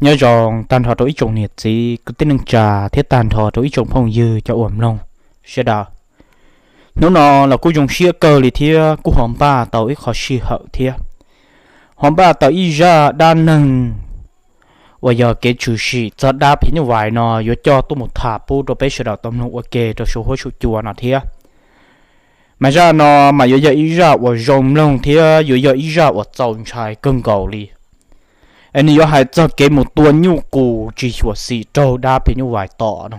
Nyob zoo tag nrho rau ib tsoom niam txiv kwv tij neej tsa thiab tag nrho rau ib tsoom phooj ywg cov uas mloog sawv daws. Hnub no los kuj zoo siab kawg li thiab kuj ho npaj tau ib qho sij hawm thiab ho npaj tau ib zaj dab neeg uas yog kev tshwm sim txog dab phim nyuj vais no yuav coj tuaj mus tham pub rau peb sawv daws tau mloog ua ke rau saum huab saum cua no thiab. Mas zaj no mas yuav yog ib zaj uas zoo mloog thiab yuav yog ib zaj uas txaus ntshai kawg nkaus li. Es nws yuav hais txog kev mus tua nyuj qus tsis xyuam xim raug dab phim nyuj vais tom no.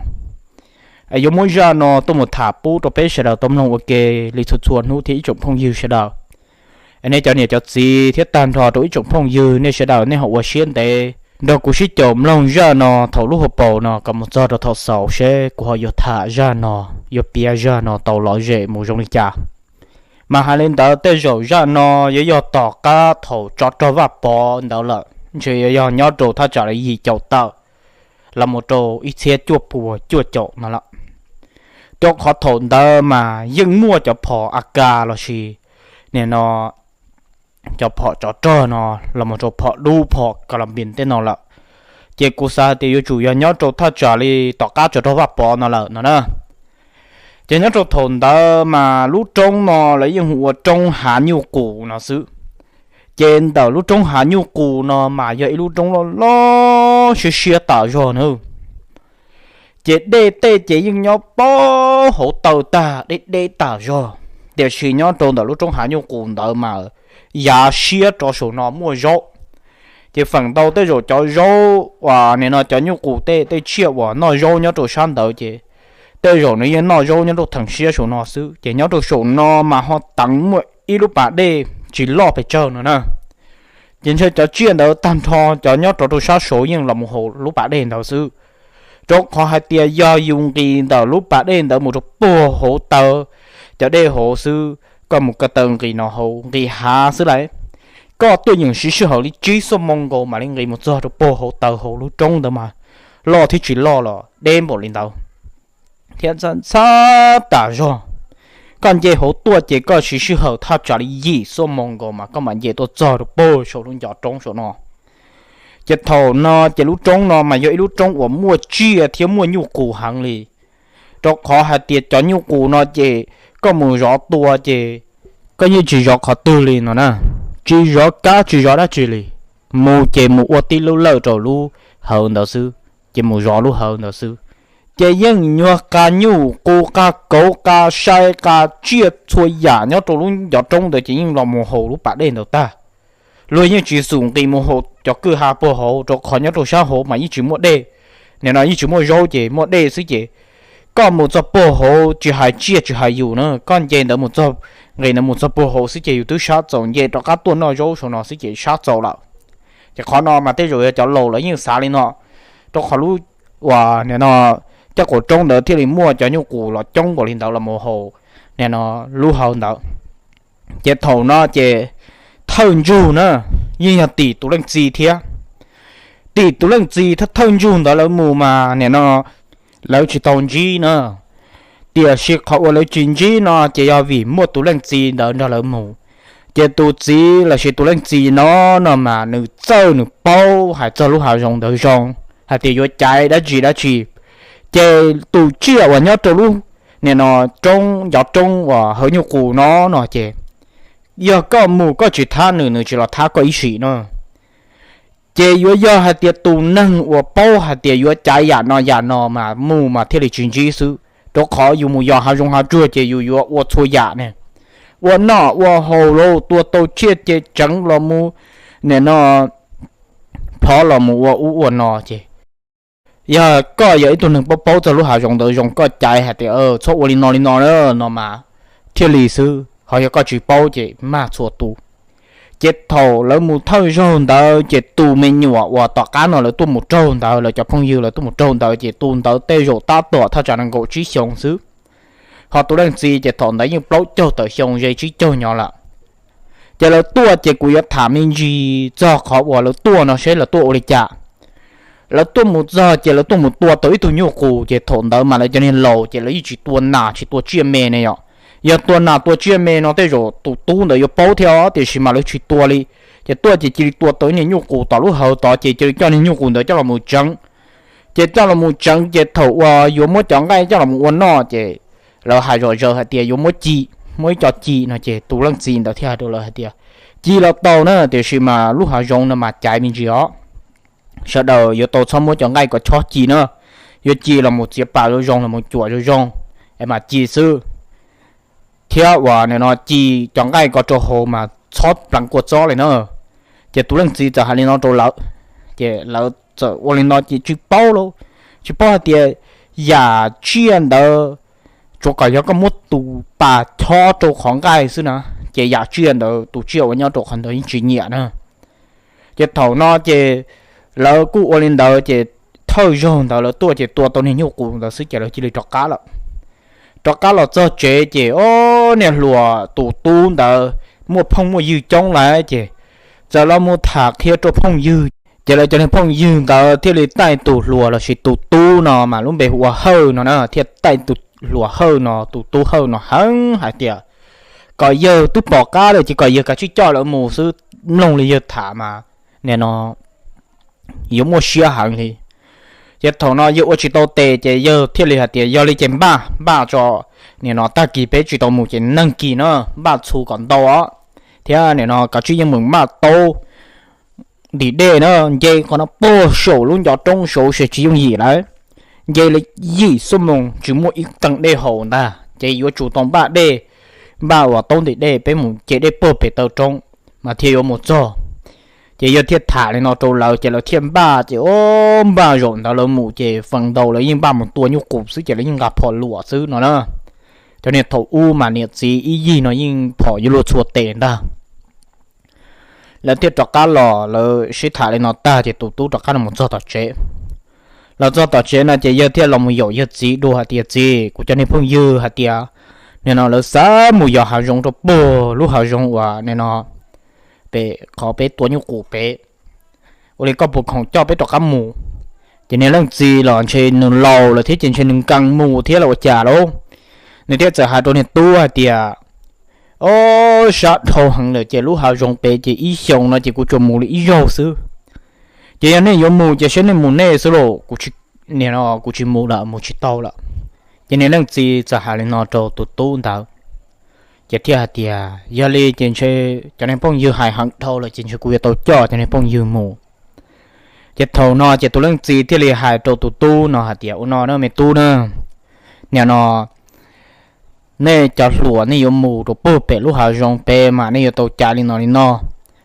Es yuav muab zaj no tuaj mus tham pub rau peb sawv daws tau mloog ua ke li txhua txhua hnub thiab ib tsoom phooj ywg sawv daws. Es nej cov niam cov txiv thiab tag nrho rau ib tsoom phooj ywg nej sawv daws nej ho ua siab ntev nrog kuv sib caum mloog zaj no thaum lub hauv paus no kom mus txog rau thaum xaus seb kuv ho yuav tham zaj no, yuav piav zaj no tau lom zem mus zoo li cas. Mas hais li ntawd tej zaum zaj no yuav yog tom qab thaum tsov rog Vaj Pov ntawd lawm, ntshe yuav yog nyob rau thaj tsam li yim caum tawm los mus rau ib txhiab cuaj puas cuaj caum no lawm. Rau qhov thaum ntawd mas yeej muaj cov phom A K lossis nim no cov phom tsov rog no los mus rau phom dub phom Colombia tej no lawm. Ces kuv xav hais tias yuav tsum yog nyob rau thaj tsam li tom qab tsov rog Vaj Pov no lawm no na. Ces nyob rau thaum ntawd mas lub roob no lawv yeej hu ua roob Hav Nyuj Qus no xwb. Ces ntawm lub roob Hav Nyuj Qus no mas yog ib lub roob loj loj siab siab tas zog na. Ces dej tej ces yeej nyob pab hauv taw tag deb deb tas zog, tiam sis nyob rau ntawm lub roob Hav Nyuj Qus ntawd mas yav siab rov saum no muaj zaub. Ces feem ntau tej zaum cov zaub uas nim no cov nyuj qus tej tej tsiaj uas noj zaub nyob rau sab ntawd ces tej zaum nws yeej noj zaub nyob rau theem siab saum no xwb. Ces nyob rau saum no mas ho teev muaj ib lub pas dej tsis loj pes tsawg no na. Ces ntshe cov tsiaj ntawd tag nrho cov nyob rov rau sab saud yeej los mus haus lub pas dej ntawd xwb. Rau qhov hais tias yog yus nqis ntawm lub pas dej ntawd mus rau puag hauv taw cov dej hauv xwb, koj mus ko taw nqis no hauv nqis hav xwb lawm, koj tuaj yeem siv sij hawm li tsib xuab moos nkaus mam li nqis mus txog rau puag hauv taw hauv lub roob ntawd mas loj thiab tsis loj los deb npaum li ntawd thiab ntxhab ntxhab tas zog. Koj nce hauv tuaj ces koj siv sij hawm thaj tsam li yim xuab moos nkaus mas koj mam nce tuaj txog rau puag saum lub ncov roob saum no. Ces thaum no ces lub roob no mas yog ib lub roob uas muaj tsiaj thiab muaj nyuj qus heev li, rau qhov hais tias cov nyuj qus no ces koj mus zov tua ces koj yeej tsis zov qhov twg li no na, tsis zov kab tsis zov dab tsi li, mus ces mus ua tib lub lawj rau lub hawv ntawd xwb, ces mus zov lub hawv ntawd xwb. Ces yeej nyuag qa nyuj qus qa kauv qa sai qa tsiaj txhua yam nyob rau lub ncov roob ntawd ces yeej los mus haus lub pas dej ntawd tag. Luag yeej tsis xum nqis mus haus cov kwj ha puag hauv rau qhov nyob rau sab hauv mas yeej tsis muaj dej. Nim no yeej tsis muaj zaub ces muaj dej xwb ces koj mus txog puag hauv tsis hais tsiaj tsis hais yus na, koj nce ntawd mus txog, nqis ntawd mus txog puag hauv xwb ces yus twb sab txaus, nce rov qab tuaj noj zaub saum no xwb ces sab txaus lawm. Ces qhov no mas tej zaum yog cov laus lawv yeej xav li no, rau qhov lub uas nim no caj qaum roob ntawd thiaj li muaj cov nyuj qus los coob npaum li ntawd los mus haus nim no lub hawv ntawd. Ces thaum no ces thawj ntsug na yeej yog tim tus leej txiv thiab. Tim tus leej txiv thawj thawj ntsug ntawd lawv mus mas nim no lawv tsis tau ntsib na. Tiam sis qhov uas lawv tsis ntsib no ces yog vim muaj tus leej txiv ntawd nrog lawv mus. Ces tus txiv lossis tus leej txiv no no mas nws txawj nws paub hais txog lub hav zoov ntawd zoo, hais tias yuav caiv dab tsi dab tsi. Ces tus tsiaj uas nyob rau lub nim no roob ncov roob uas hawv nyuj qus no no ces yog koj mus koj tsis thab nws, nws tsis los thab koj ib sim no. Ces yuav yog hais tias tus neeg uas paub hais tias yuav caiv yam no yam no mas mus mas thiaj li tsis ntsib xwb, rau qhov yus mus yos hav zoov hav tsuag ces yus yuav ua txhua yam ne, ua noj ua haus los tua tau tsiaj ces tseev los mus nim no plhov los mus ua ub ua no ces yog koj yog ib tug neeg paub paub txog lub hav zoov ntawd zoo koj caiv hais tias txhob ua li no li no no mas thiaj li xwb, ho yog koj tsis paub ces mag txhua tus. Ces thaum lawv mus thawj zaug ntawd ces tus me nyuam uas tom qab no lawv tuaj mus raug ntawd, lawv cov phooj ywg lawv tuaj mus raug ntawd ces tus ntawd tej zaum tab tom thaj tsam nees nkaum tsib xyoos xwb, ho tus leej txiv ces thaum ntawd yeej plaub caug tawm xyoo ze tsib caug nyob lawm. Ces lawv tuaj ces kuv yuav tham me ntsis txog qhov uas lawv tuaj no seb lawv tuaj ua li cas. Lawv tuaj mus txog ces lawv tuaj mus tua tau ib tug nyuj qus ces thaum ntawd mas lawv cov niag laus ces lawv yeej tsis tua nas tsis tua tsiaj me ne yom. Yog tua nas tua tsiaj me no tej zaum tus tub ntawd yuav paub thiab os, tiam sis mas lawv tsis tua li. Ces tuaj ces cia li tua tau ib niag nyuj qus tom lub hauv tod ces cia li coj niag nyuj qus ntawd coj los mus tseev. Ces coj los mus tseev ces thaum uas yuav muab cov nqaij coj los mus ua noj ces lawv hais zom zaws hais tias yuav muab ci, muab ib co ci no ces tus leej txiv ntawd thiaj hais rau lawv hais tias ci los tau na, tiam sis mas lub hav zoov no mas caiv me ntsis os. Sawv daws yuav tau txhob muab cov nqaij ko chob ci na, yuav ci los mus txiav pas zoo zoo los mus cuam zoo zoo es mas ci xwb, thiab uas nim no ci cov nqaij ko rau hauv mas txhob pleev kua txob li na. Ces tus leej txiv txawm hais li no rau lawv, ces lawv txawm ua li no ces tsis paub lauj, tsis paub hais tias yam tsiaj ntawd tsuas kom yog koj muab tus pas chob rau qhov nqaij xwb na, ces yam tsiaj ntawd tus tsiaj uas nyob rau qhov ntawd yeej tsis nyiam na. Ces thaum no ces lawv kuj ua li ntawd ces thawj zaug ntawd lawv tuaj ces tua tau niag nyuj qus ntawd xwb ces lawv cia li rov qab lawm. Rov qab los txog tsev ces o, niag hluas tus tub ntawd muaj phooj muaj ywg coob lawm ces txawm los mus tham qhia rau phooj ywg. Ces lawv cov niag phooj ywg ntawd thiaj li taij tus hluas lossis tus tub no mas lub npe hu ua Hawj no na, thiaj taij tus hluas Hawj no tus tub Hawj no heev hais tias kom yawg twb pom qab lawm ces kom yawg kav tsij coj lawv mus xwb, mloog li yawg tham mas nim no yuav muaj siab heev li. Ces thaum no yawg ua tsis tau tes ces yawg thiaj li hais tias yog li ces npaj npaj tso, nim no tag kis peb tsis tau mus ces neeg kis na, npaj txhuv kom ntau os, thiab nim no kav tsij yeej mus npaj taub ntim dej na, nce qhov no puag saum lub ncov roob saud ces tsis yooj yim lawm, nce li yim xuab moos tsis muaj ib qee dej haus ntag ces yuav tsum tau npaj dej, npaj uas taub ntim dej peb mus ce dej puag pem taw roob mas thiaj yuav mus txog. Ces yawg thiaj tham li no rau lawv ces lawv thiaj npaj ces o, npaj zaum ntawd lawv mus ces feem ntau lawv yeej npaj mus tua nyuj qus xwb ces lawv yeej nqa phom luam xwb no na. Cov niag thaum ub mas niam txiv ib yig no yeej phom yuav luag txhua tes ntag. Lawv thiaj rov qab los, lawv sib tham li no tag ces tus tub rov qab los txog tom tsev. Los txog tom tsev no ces yawg thiaj los mus yaum yawg txiv dua hais tias txiv, kuv cov niag phooj ywg hais tias nim no lawv xav mus yos hav zoov rau puag lub hav zoov uas nim no pem qhov peb tua nyuj qus pem, ua li koj puas khoom coj peb rov qab mus? Ces niag leej txiv los ntshe nws laus lawm thiab ces ntshe nws nkees mus thiab los ua cas lauj. Nws thiaj txawm hais rau niag tub hais tias o, sab dhau heev lawm ces lub hav zoov pem ces ib xyoos no ces kuv tsuas mus li ib zaug xwb. Ces yog nej yuav mus ces saib nej mus nej xwb lauj, kuv tsis mus lawm, mus tsis tau lawm. Ces niag leej txiv txawm hais li no rau tus tub ntawd, ces thiaj hais tias yog li ces ntshe cov niag phooj ywg hais heev dhau lawm ces ntshe kuv yuav tau coj cov niag phooj ywg mus. Ces thaum no ces tus leej txiv thiaj li hais rau tus tub no hais tias ua no na me tub na, nim no nej cov hluas nej yuav mus rau puag pem lub hav zoov pem mas nej yuav tau caiv li no li no.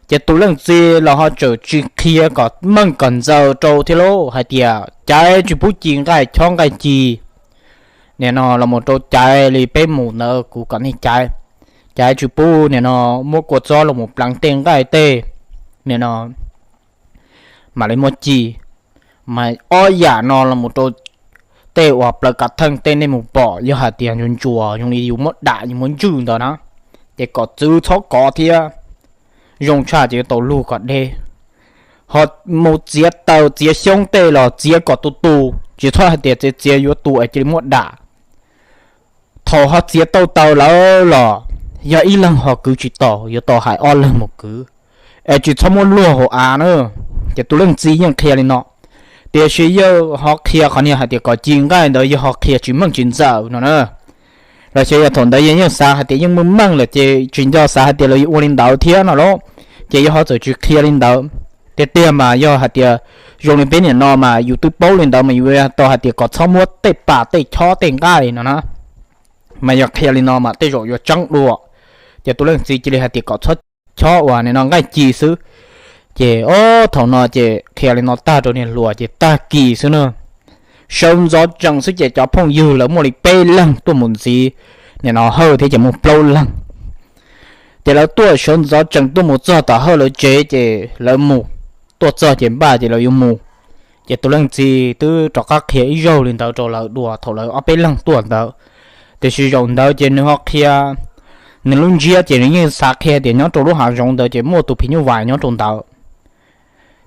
Ces tus leej txiv los ho tseem tsis qhia kom meej kom ntxaws rau thiab lauj, hais tias caiv tsis pub ci nqaij chob nqaij ci, nim no los mus rau caiv li peb mus ntawd kuv kom nej caiv, caiv tsis pub nim no muab kua txob los mus pleev tej nqaij tej, nim no mam li muab ci. Mas ob yam no los mus rau tej uas plaws kav theej tej nej mus pom yog hais tias ntsuas ntsuas zoo li yus muab dam yus muab ntswj ntawd na, ces kom txwv txhob kov thiab, zoo tshaj ces yuav tau lug kom deb. Ho mus txiav taws txiav xyoob tej los txiav kom tu tu, tsis txhob hais tias txiav txiav yuav tu es cia li muab dam. Thaum ho txiav tau taws lawm los yog ib leeg ho kwv tsis tau, yuav tau hais ob leeg mus kwv, es tsis txhob muab luag hauv av na. Ces tus leej txiv yeej qhia li no, tiam sis yawg ho qhia qhov niag hais tias kom ci nqaij ntawd yawg ho qhia tsis meej tsis ntxaws no na. Los xyov yog thaum ntawd yawg yeej xav hais tias yeej meej meej lawm ces tsis nco xav hais tias lawv yuav ua li ntawd thiab no lauj, ces yawg ho txawm tsis qhia li ntawd. Tiag tiag mas yog hais tias zoo li peb niam no mas yus twb paub li ntawd mas yus tau hais tias kom txhob muab tej pas tej chob tej nqaij no na, mas yog qhia li no mas tej zaum yuav tseeb dua. Ces tus leej txiv cia li hais tias kom txhob chob uas nim no nqaij ci xwb. Ces o, thaum no ces qhia li no tag rau niag hluas ces tag kis xwb na, sawv ntxov tsees xwb ces cov phooj ywg lawv muaj li peb leeg tuaj mus ntxiv nim no Hawj thiab ces muaj plaub leeg. Ces lawv tuaj sawv ntxov tsees tuaj mus txog tom Hawj lawv tsev ces lawv mus, tuaj txog ces npaj ces lawv yuav mus. Ces tus leej txiv twb rov qab qhia ib zaug li ntawd rau lawv dua thaum lawv ob peb leeg tuaj ntawd, tiam sis zaum ntawd ces nws ho qhia, nws lub ntsiab ces nws yeej xav qhia tias nyob rau lub hav zoov ntawd ces muaj tus phim nyuj vais nyob rau ntawd.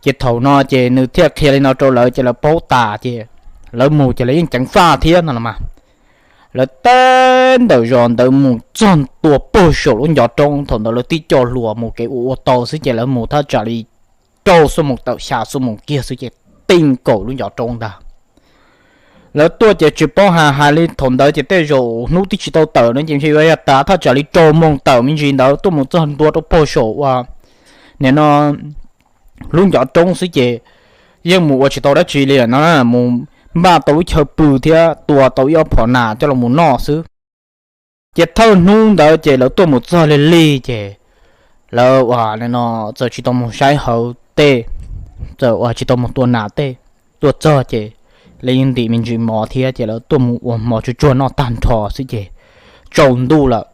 Ces thaum no ces nws thiaj qhia li no rau lawv ces lawv paub tas ces lawv mus ces lawv yeej ceev faj thiab no los mas. Lawv teb ntawm zos ntawd mus txog ntua puag saum lub ncov roob, thaum ntawd lawv tib co hluas mus kev ua ua tau xwb ces lawv mus thaj tsam li rau xuab moos tawm xya xuab moos kiag xwb ces ti nkaus lub ncov roob ntag. Lawv tuaj ces tsis paub hais, hais li thaum ntawd ces tej zaum hnub twb tsis tau tawm no ces ntshe yuav yog tas thaj tsam li rau moos tawm me ntsis ntawd tuaj mus txog ntua rau puag saum ua nim no lub ncov roob xwb ces yeej mus ua tsis tau dab tsi li lawm no, mus npaj tau lub chaw pw thiab tua tau ib ob phom nas coj los mus noj xwb. Ces thawj hnub ntawd ces lawv tuaj mus txog lig lig ces lawv ua no txawm tsis tau mus saib hauv tej, txawm ua tsis tau mus tua nas tej. Tuaj txog ces lawv yeej ntim me ntsis mov thiab ces lawv tuaj mus ua hmo tsuag tsuag noj tag nrho xwb ces tsaus ntuj lawm,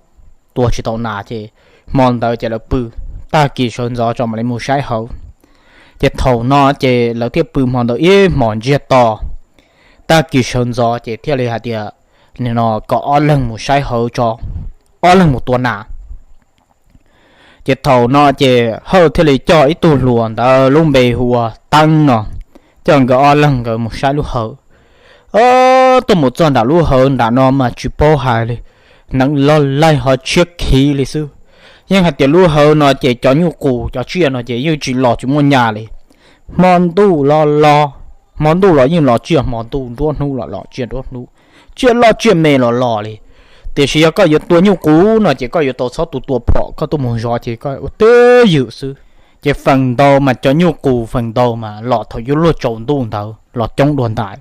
tua tsis tau nas ces hmo ntawd ces lawv pw, tag kis sawv ntxov tso mam li mus saib hauv. Ces thaum no ces lawv thiaj pw hmo ntawd ib hmos ntsiag to. Tag kis sawv ntxov ces thiaj li hais tias nim no kom ob leeg mus saib hauv tso, ob leeg mus tua nas. Ces thaum no ces Hawj thiaj li coj ib tug hluas ntawd lub npe hu ua Teeb no, coj nkawd ob leeg nkawd mus saib lub hawv. Tuaj mus txog nram lub hawv nram no mas tsis paub hais li, neev loj laij ho tshiab khiv li xwb. Yeej hais tias lub hawv no ces cov nyuj qus cov tsiaj no ces yeej tsis los tsis muaj nyas li. Hmo ntuj los los, hmo ntuj los yeej los tsiaj hmo ntuj, nruab hnub los los tsiaj nruab hnub, tsiaj loj tsiaj me los los li. Tiam sis yog koj yuav tua nyuj qus no ces koj yuav tau txhob tua tua phom, koj tuaj mus zov ces koj ua twj ywm xwb. Ces feem ntau mas cov nyuj qus feem ntau mas los thaum yuav luag tsaus ntuj ntawd los coob dua ntais.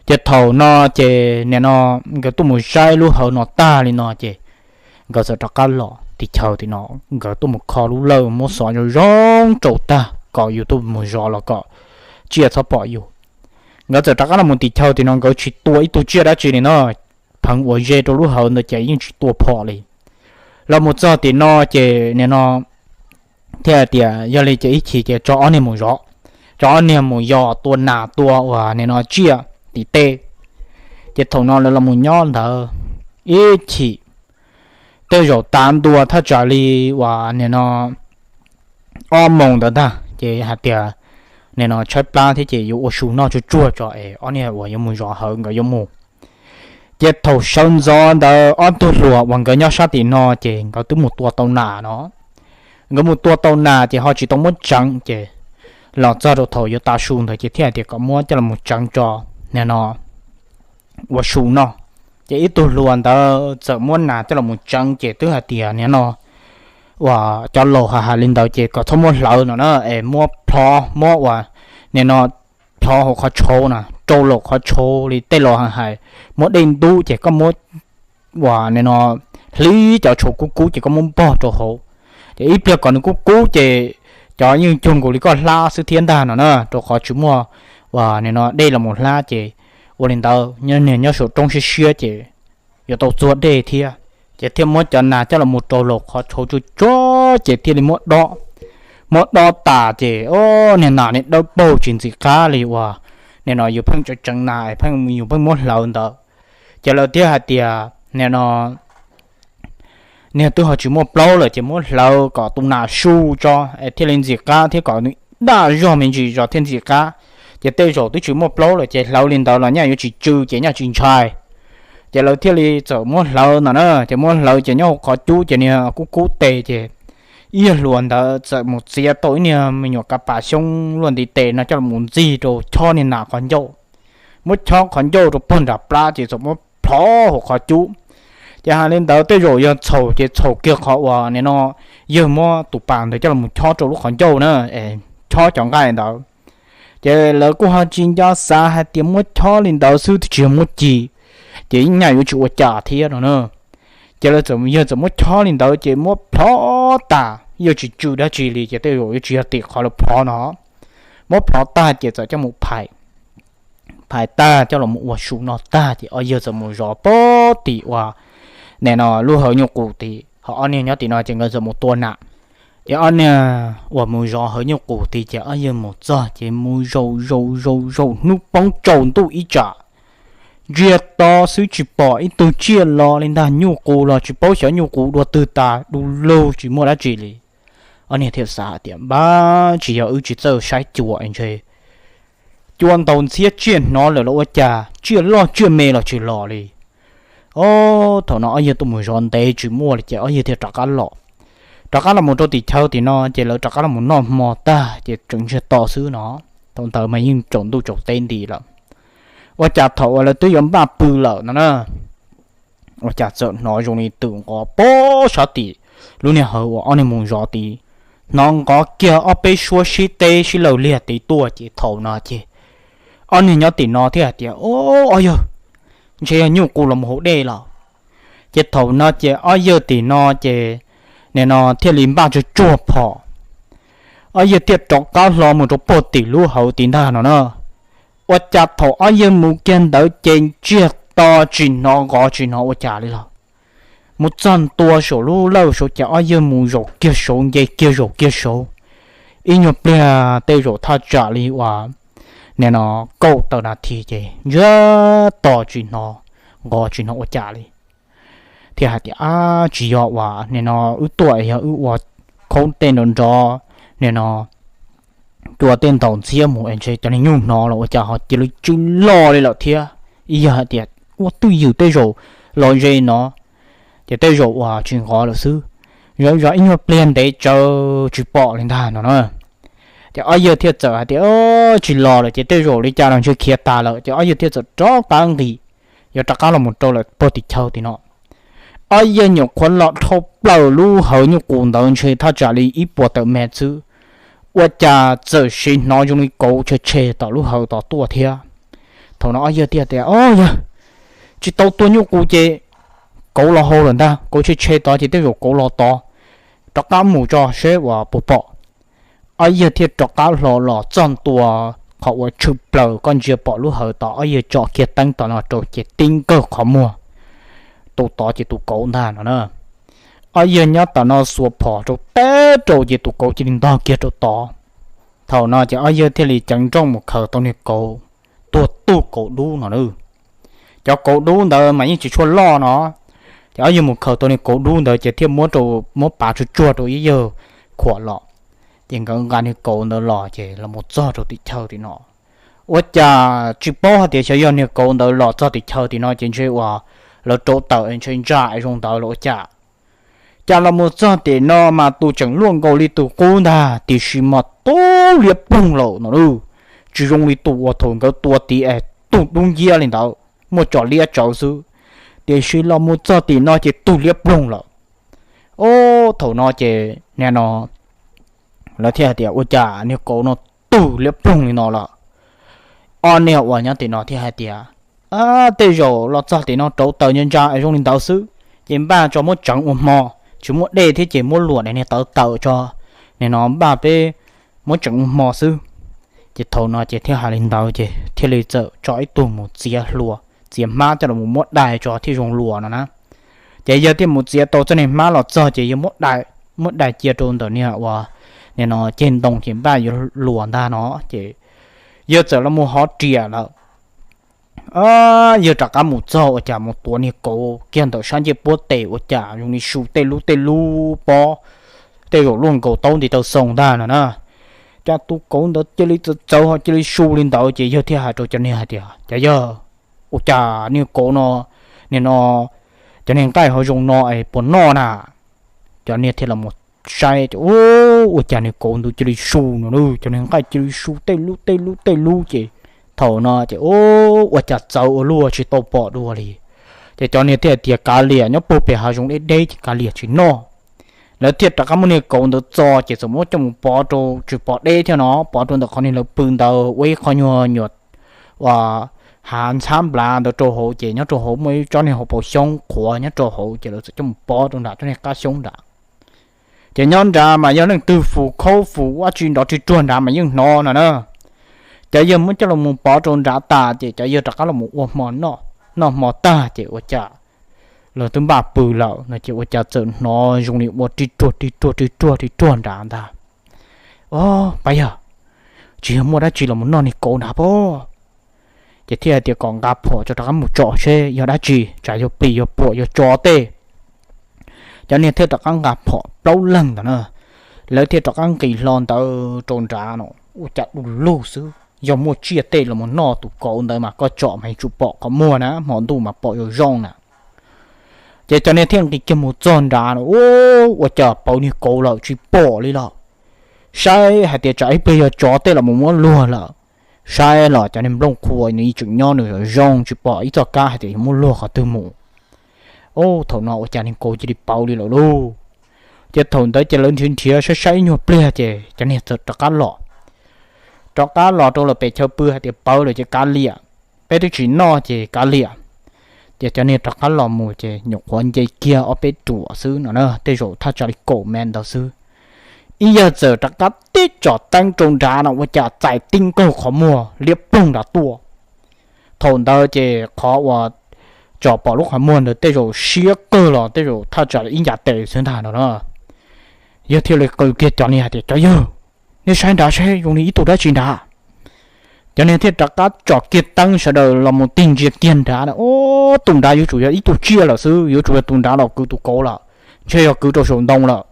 Ces thaum no ces nim no nkawd tuaj mus saib lub hawv no tag li no ces nkawd txawm rov qab los tim chaw tim no, nkawd tuaj mus kho lub lawj muab xov zoo zoo rau tag kom yus tuaj mus zov los kom tsiaj txhob pom yus. Nkawd txawm rov qab los mus tim chaw tim no, nkawd tsis tua ib tug tsiaj dab tsi li no, pheev ua ze rau lub hawv ntawd ces yeej tsis tua phom li. Los mus txog tim no ces nim no thiaj hais tias yog li ces ib chim ces tso ob niag mus zov, tso ob niag mus yos tua nas tua uas nim no tsiaj tim tej. Ces thaum no lawv los mus nyob ntawd ib chim, tej zaum tav ntua thaj tsam li uas nim no ob moos ntawd ntag ces hais tias nim no tshaib plab thiab ces yuav ua su noj tsuag tsuag tso es ob niag uas yuav mus zov hawv nkawd yuav mus. Ces thaum sawv ntxov ntawd ob tug hluas uas nkawd nyob sab tim no ces nkawd twb mus tua tau nas no. Nkawd mus tua tau nas ces ho tsis tau muab tseev ces los txog rau thaum yuav tav su ntawd ces thiaj hais tias kom muab coj los mus tseev tso nim no ua su noj. Ces ib tug hluas ntawd txawm muab nas coj los mus tseev ces twb hais tias nim no uas cov laus hais hais li ntawd ces kom txhob muab hlawv no na, es muab plhov, muab uas nim no plhov hauv qhov tshauv na, rau laum qhov tshauv li tej laus hais, muab dej ntub ces koj muab uas nim no hlib cov tshauv kub kub ces koj muab npog rau hauv. Ces ib pliag kom nws kub kub ces cov yeej cuag nkaus li koj hlab xwb thiab ntag no na, rau qhov tsis muaj uas nim no dej los mus hlab ces ua li ntawd nyob niag nyob saum roob siab siab ces yuav tau txuag dej thiab. Ces thiaj muab cov nas coj los mus rau laum qhov tshauv tsuag tsuag ces thiaj li muab dob. Muab dob tas ces o, niag nas niag dawb paug tsis ntxim qab li uas nim no yus pheej tseev tseev nas pheej yus pheej muab hlawv ntawd. Ces lawv thiaj hais tias nim no niag twb ho tsis muaj plaub lawm ces muab hlawv kom tus nas su tso es thiaj li ntxim qab thiab kom nws daj zog me ntsis zos thiaj ntxim qab. Ces tej zaum twb tsis muaj plaub lawm ces hlawv li ntawd los nyaj yuav tsis tsw ces nyaj tsis ntshai. Ces lawv thiaj li txawm muab hlawv ntawd na, ces muab hlawv ces nyob hauv qhov cub ces niag kub kub tes ces ib yog hluas ntawd txawm mus txiav tau ib niag me nyuam kav pas xyoob luaj ntiv tes no coj los mus ntxig rau chob niag nas qhov ncauj. Muab chob qhov ncauj rau puag nram plab ces txawm muab plhov hauv qhov cub. Ces hais li ntawd tej zaum yog txhaum ces txhaum kiag qhov uas nim no yawg muab tus pas ntawd coj los chob rau lub qhov ncauj na, es chob cov nqaij ntawd. Ces lawv kuj ho tsis nco xav hais tias muab chob li ntawd xwb twb tsis yog muab ci, ces nyaj yuav tsis ua cas thiab no na. Ces lawv txawm, yawg txawm muab chob li ntawd ces muab plhov tas, yawg tsis tsw dab tsi li ces tej zaum yuav tsis yog tim qhov lawv plhov no. Muab plhov tag ces txawm coj mus phais, phais tag coj los ua su no tag ces ob yawg txawm mus zov pem tim uas nim no lub hawv nyuj qus tid, ho ob niag nyob tim no ces nkawd txawm mus tua nas. Ces ob niag uas mus zov hawv nyuj qus tid ces ob yawg mus txog ces mus zaum zaum zaum zaum hnub poob tsaus ntuj ib tsam, ntsiag to xwb tsis pom ib tug tsiaj los li ntag, nyuj qus los tsis paub xyov nyuj qus dua twg tas, du lug tsis muaj dab tsi li. Ob niag thiaj xav tias npab tsis yog wb tsis txawj saib cua ntshe cua ntaus ntxhiab tsiaj hnov lawm los ua cas, tsiaj loj tsiaj me los tsis los li. Ob, thaum no ob yawg tuaj mus zov ntev tsis muaj li ces ob yawg thiaj rov qab los. Rov qab los mus rau tim chaw tim no ces lawv rov qab los mus noj hmo tag ces tseem ntsiag to xwb no. Thaum ntawd mas yeej tsaus ntuj tsaus teb nti lawm. Ua cas thaum uas lawv twb yuav npaj pw lawm no na, ua cas txawm hnov zoo li twm nqov pob sab tim lub niag hawv uas ob niag mus zov tid. Hnov nqov kiag ob peb suab sib teb sib law liag tid tuaj ces thaum no ces ob niag nyob tim no thiaj hais tias, Ob, ob yawg, ntshe yog nyuj qus los mus haus dej lawm. Ces thaum no ces ob yawg tim no ces nim no thiaj li npaj tsuag tsuag phom, ob yawg thiaj rov qab hlo mus rau puag tim lub hawv tid ntag no na. Ua cas thaum ob yawg mus kiag ntawd ces ntsiag to, tsis hnov nqov tsis hnov ua cas li lawm. Mus txog ntua saum lub lawj saud ces ob yawg mus zaum kiag saud nce kiag zaum kiag saud. Ib nyuag pliag tej zaum thaj tsam li uas nim no kaum tawm nas this ces ntsiag to tsis hnov nqov tsis hnov ua cas li. Thiaj hais tias, Ab, tsis yog uas nim no wb tuaj es yog wb ua khaub tej nrov nrov, nim no cua tej ntaus ntxhiab mus es ntshe cov niag nyuj hnov los ua cas ho cia li tsw loj li lawm thiab. Ib yawg hais tias, Ua twj ywm tej zaum los ze no ces tej zaum uas tsis nqov lawm xwb. Zov zov ib nyuag pliag ntev tsawv tsis pom li ntag no na. Ces ob yawg thiaj txawm hais tias, Tsis los lawm ces tej zaum li cas los ntshe khiav tas lawm. Ces ob yawg thiaj txawm rov qab nqis, yuav rov qab los mus rau lawm puag tim chaw tim no. Ob yawg nyuam qhuav los dhau plaws lub hawv nyuj qus ntawd ntshe thaj tsam li ib puas tawm mev xwb, ua cas txawm sim hnov zoo li kauv tshe tshe tom lub hawv tod tuaj thiab. Thaum no ob yawg thiaj tias, Ob yawg, tsis tau tua nyuj qus ces kauv los haus lawm ntag, kauv tshe tshe tod ces tej zaum kauv los tod, rov qab mus tso seb uas puas pom. Ob yawg thiaj rov qab hlo los txog ntua qhov uas tshwm plaws, koj ntsia pom lub hawv tod, ob yawg tsom kiag teeb tom no rau ces tib nkawg qhov muag, tus tod ces tus kauv ntag no na. Ob yawg nyob tom no xuas phom rau teb rau ces tus kauv cia li ntog kiag rau tod. Thaum no ces ob yawg thiaj li ceev nrooj mus khaws tau niag kauv, tuag tug kauv dub no na. Cov kauv dub ntawd mas yeej tsis tshua loj no, ces ob yawg mus khaws tau niag kauv dub ntawd ces thiaj muab rau, muab pav tsuag tsuag rau ib yawg khuam los. Ces nkawd nqa niag kauv ntawd los ces los mus txog rau tim chaw tim no. Ua cas tsis paub hais tias xyov yog niag kauv ntawd los txog tim chaw tim no ces ntshe uas lawv rauv taws es ntshe ntsa es zoo ntawd los ua cas. Cas los mus txog tim no mas tus tseem luaj nkaus li tus qub ntag, tiam sis mas tub liab ploog lawm no. Tsis zoo li tus uas thaum nkawd tua tid es tug dub nciab li ntawd, muaj tso liab tsawv xwb, tiam sis los mus txog tim no ces tug liab ploog lawm. Ob, thaum no ces nim no lawv thiaj hais tias, Ua cas niag kauv no tug liab ploog li no lawm? Ob niag uas nyob tim no thiaj hais tias, Tej zaum los txog tim no rauv taws ntsa ntsa es zoo li ntawd xwb, ces npaj tso muab tseev ua hmo, tsis muaj dej thiab ces muab luam niag tawv tawm tso, nim no npaj peb muab tseev ua hmo xwb. Ces thaum no ces thiaj hais li ntawd ces thiaj li txawm tso ib tug mus txiav hlua, txiav hmab coj los muab dai tso thiaj zoo luam no na. Ces yawg thiaj mus txiav tau txoj niag hmab los txog ces yawg muab dai, muab dai cia rau ntawm niag uas nim no ceg ntoo ces npaj yuav luam ntag no. Ces yawg txawm los mus hov riam lawm. Yawg rov qab mus txog ua cas mus tuav niag kauv kiag ntawm sab ncej puab tes ua cas zoo li su tej lub tej lub pob, tej zaum luaj nkaus taub nti taw xoo ntag no na. Cas tus kauv ntawd cia li txawv txawv ho cia li su li ntawd ces yawg thiaj hais rau cov niag hais tias, Cov yawg, ua cas niag kauv no, nim no cov niag nqaij ho zoo no es puas noj na? Cov niag thiaj los mus saib ces ua cas niag kauv ntawd cia li su no, cov niag nqaij cia li su tej lub tej lub tej lub ces thaum no ces ua cas txawv ua luaj tsis tau pom dua li. Ces cov niag thiaj tias, Kav liam, nyob puag pem hav zoov deb deb ces kav liam tsis noj. Lawv thiaj rov qab muab niag kauv ntawd txo ces txawm muab coj mus pov rau, tsis pov deb thiab no, pov rau ntawm qhov niag lawv pw ntawd ua ib qho nyuag nyuam hav ntxhab nplav ntawd rau hauv ces nyob rau hauv muaj ib tsob niag hauv paus xyoob qhuav nyob rau hauv ces lawv txawm coj mus pov rau nram tsob niag qab xyoob nram. Ces nyob nrad mas yog leej twg fus khaub fus ua tsi nrov ri ruag nrad mas yeej hnov no na. Cov yawg muab coj los mus pov rau nrad tas ces cov yawg rov qab los ua hmo noj, noj hmo tag ces ua cas lawv twb npaj pw lawm no ces ua cas txawm hnov zoo li ua ri ruag ri ruag ri ruag ri ruag nrad ntag. Ob, pab yawg, tsis yog muaj dab tsi los noj niag kauv nrad pob? Ces thiaj hais tias kom nqa phom tso rov qab mus tsom seb yog dab tsi, tsam yog plis yog puam yog tso tej. Cov niag thiaj rov qab nqa phom plaub leeg ntawd na, lawv thiaj rov qab nqis hlo ntawd rau nrad no. Ua cas du lug xwb, yog muaj tsiaj tej los noj tus kauv ntawd mas koj tsom mas yuav tsum pom qhov muag na, hmo ntuj mas pom zoo zoo na. Ces cov niag thiaj nqis kiag mus txog nrad no, ua cas pauv niag kauv lawm tsis pom li lawm. Saib hais tias tsam ib pliag yog tsov tej los mus muab luag lawm. Saib los cov niag nplooj qhuav nws yeej tseem nyob nws zoo zoo tsis pom ib txoj kab hais tias yuav muab luag qhov twg mus. Ub, thaum no ua cas niag kauv cia li pauv li lawm lauj. Ces thaum ntawd ces lawv nrhiav nrhiav saib saib ib nyuag pliag ces cov niag txawm rov qab los. Rov qab los rau lawm pem chaw pw hais tias pauv lawm ces kav liam, peb twb tsis noj ces kav liam. Ces cov niag rov qab los mus ces nyuam qhuav nce kiag ob peb ruam xwb no na, tej zaum thaj tsam li kaum mev ntawd xwb. Ib yawg txawm rov qab tib tsom teeb rau nrad no ua cas txais tib nkaug qhov muag liab ploog nrad tuaj. Thaum ntawd ces qhov uas tsom pom lub qhov muag ntawd tej zaum siab kawg los tej zaum thaj tsam ib ncav tes xwb ntag no na. Yawg thiaj li qw kiag cov niag hais tias, cov yawg, nej saib nrad saib zoo li ib tug dab tsi nrad. Cov niag thiaj rov qab tsom kiag teeb sawv daws los mus tig ntsia kiag nrad, ub, tus nrad yuav tsum yog ib tug tsiaj lawm xwb, yuav tsum yog tus nrad los kwv tus kauv lawm, ntshe yog kwv rau saum ntoo lawm.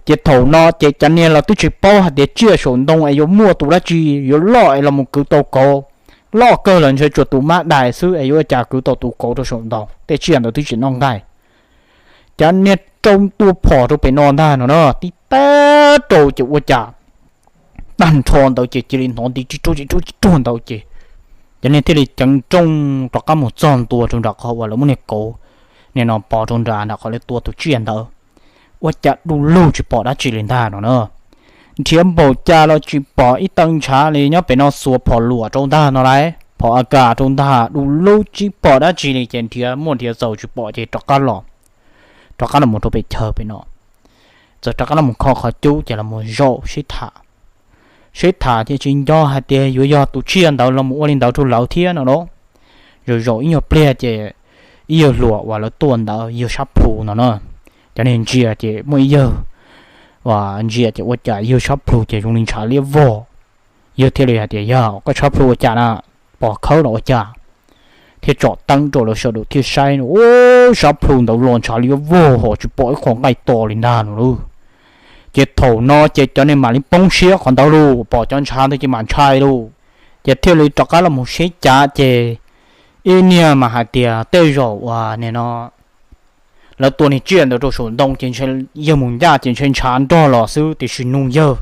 Ces thaum no ces cov niag los twb tsis paub hais tias tsiaj saum ntoo es yuav muaj tus dab tsi yuav loj es los mus kwv tau kauv. Loj kawg los ntshe tsuas tus mab dais xwb es yuav ua cas kwv tau tus kauv rau saum ntoo, tej tsiaj ntawd twb tsis noj nqaij. Cov niag rau tua phom rau pem no ntag no na, tib tag rau ces ua cas tag nrho ntawd ces cia li hnov nti ris ruag ris ruag ris ruag ntawd ces cov niag thiaj li ceev nrooj rov qab mus txog ntua rau nram qhov uas lawv muab niag kauv nim no pov rau nram nram qhov lawv tua tus tsiaj ntawd. Ua cas du lug tsis pom dab tsi li ntag no na. Nrhiav npaum cas los tsis pom ib tee ntshav li, nyob pem no xuas phom luam rau ntag no lauj, phom AK rau ntag, du lug tsis pom dab tsi li ces nrhiav muaj nrhiav txaus tsis pom ces rov qab los, rov qab los mus rau pem chaw pem no. Txawm rov qab los mus kho qhov cub ces los mus zaum sib tham. Sib tham ces tsis nco hais tias yuav yog tus tsiaj ntawd los mus ua li ntawd rau lawv thiab no lauj. Zaum zaum ib nyuag pliag ces ib yawg hluas uas lawv tuaj ntawd, yawg Sab Plhu no na, cov niag ntsia ces muaj ib yawg uas ntsia ces ua cas yawg Sab Plhu ces zoo li ntshav liab vog. Yawg thiaj li hais tias, yawg, koj Sab Plhu ua cas na, pom khawb los ua cas? Thiaj tsom teeb rau lawv sawv daws thiaj saib no, ub, Sab Plhu ntawd los ntshav liab vog ho tsis pom ib qho nqaij to li ntag no lauj. Ces thaum no ces cov niag mam li poob siab qhov ntawd lauj, pom cov ntshav ntawd ces mam ntshai lauj. Ces thiaj li rov qab los mus sib cav ces ib niag mas hais tias tej zaum uas nim no lawv tua niag tsiaj ntawd rau saum ntoo ces ntshe yawg mus ncaj ces ntshe ntshav nrog los xwb, tiam sis nug yawg,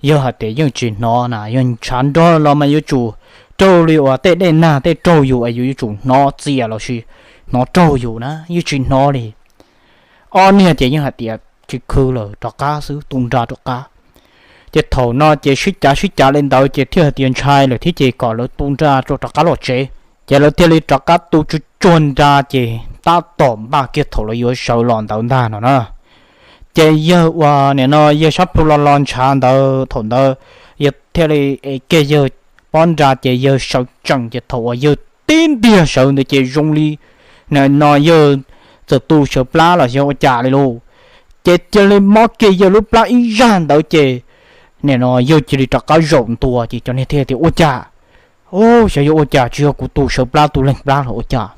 yawg hais tias yeej tsis hnov na, yog ntshav nrog los mas yuav tsum raug li uas tej dej nag tej raug yus es yus yuav tsum hnov txias lossis hnov raug yus na, yeej tsis hnov li. Ob niag ces yeej hais tias tsis khwv lawm, rov qab xwb, tu nra rov qab. Ces thaum no ces sib cav sib cav li ntawd ces thiaj hais tias ntshai lawm thiab ces kom lawv tu nra rau rov qab los tsev. Ces lawv thiaj li rov qab tu tsuag tsuag nra ces tab tom npaj kiag thaum lawv yuav sawv los ntawd ntag no na. Ces yawg uas nim no yawg Sab Plhu los los ntshav ntawd thaum ntawd yawg thiaj li ev kiag yawg pob nra ces yawg sawv tsees ces thaum uas yawg tib ntiag sawv ntawd ces zoo li nim no yawg txawm tu sawv plab los xyov ua cas li lauj. Ces cia li mob kiag yawg lub plab ib zaj ntawd ces nim no yawg cia li rov qab zaum ntua ces cov niag thiaj tias ua cas, xyov yog ua cas tsis yog kuv tu sawv plab tu leeg plab los ua cas.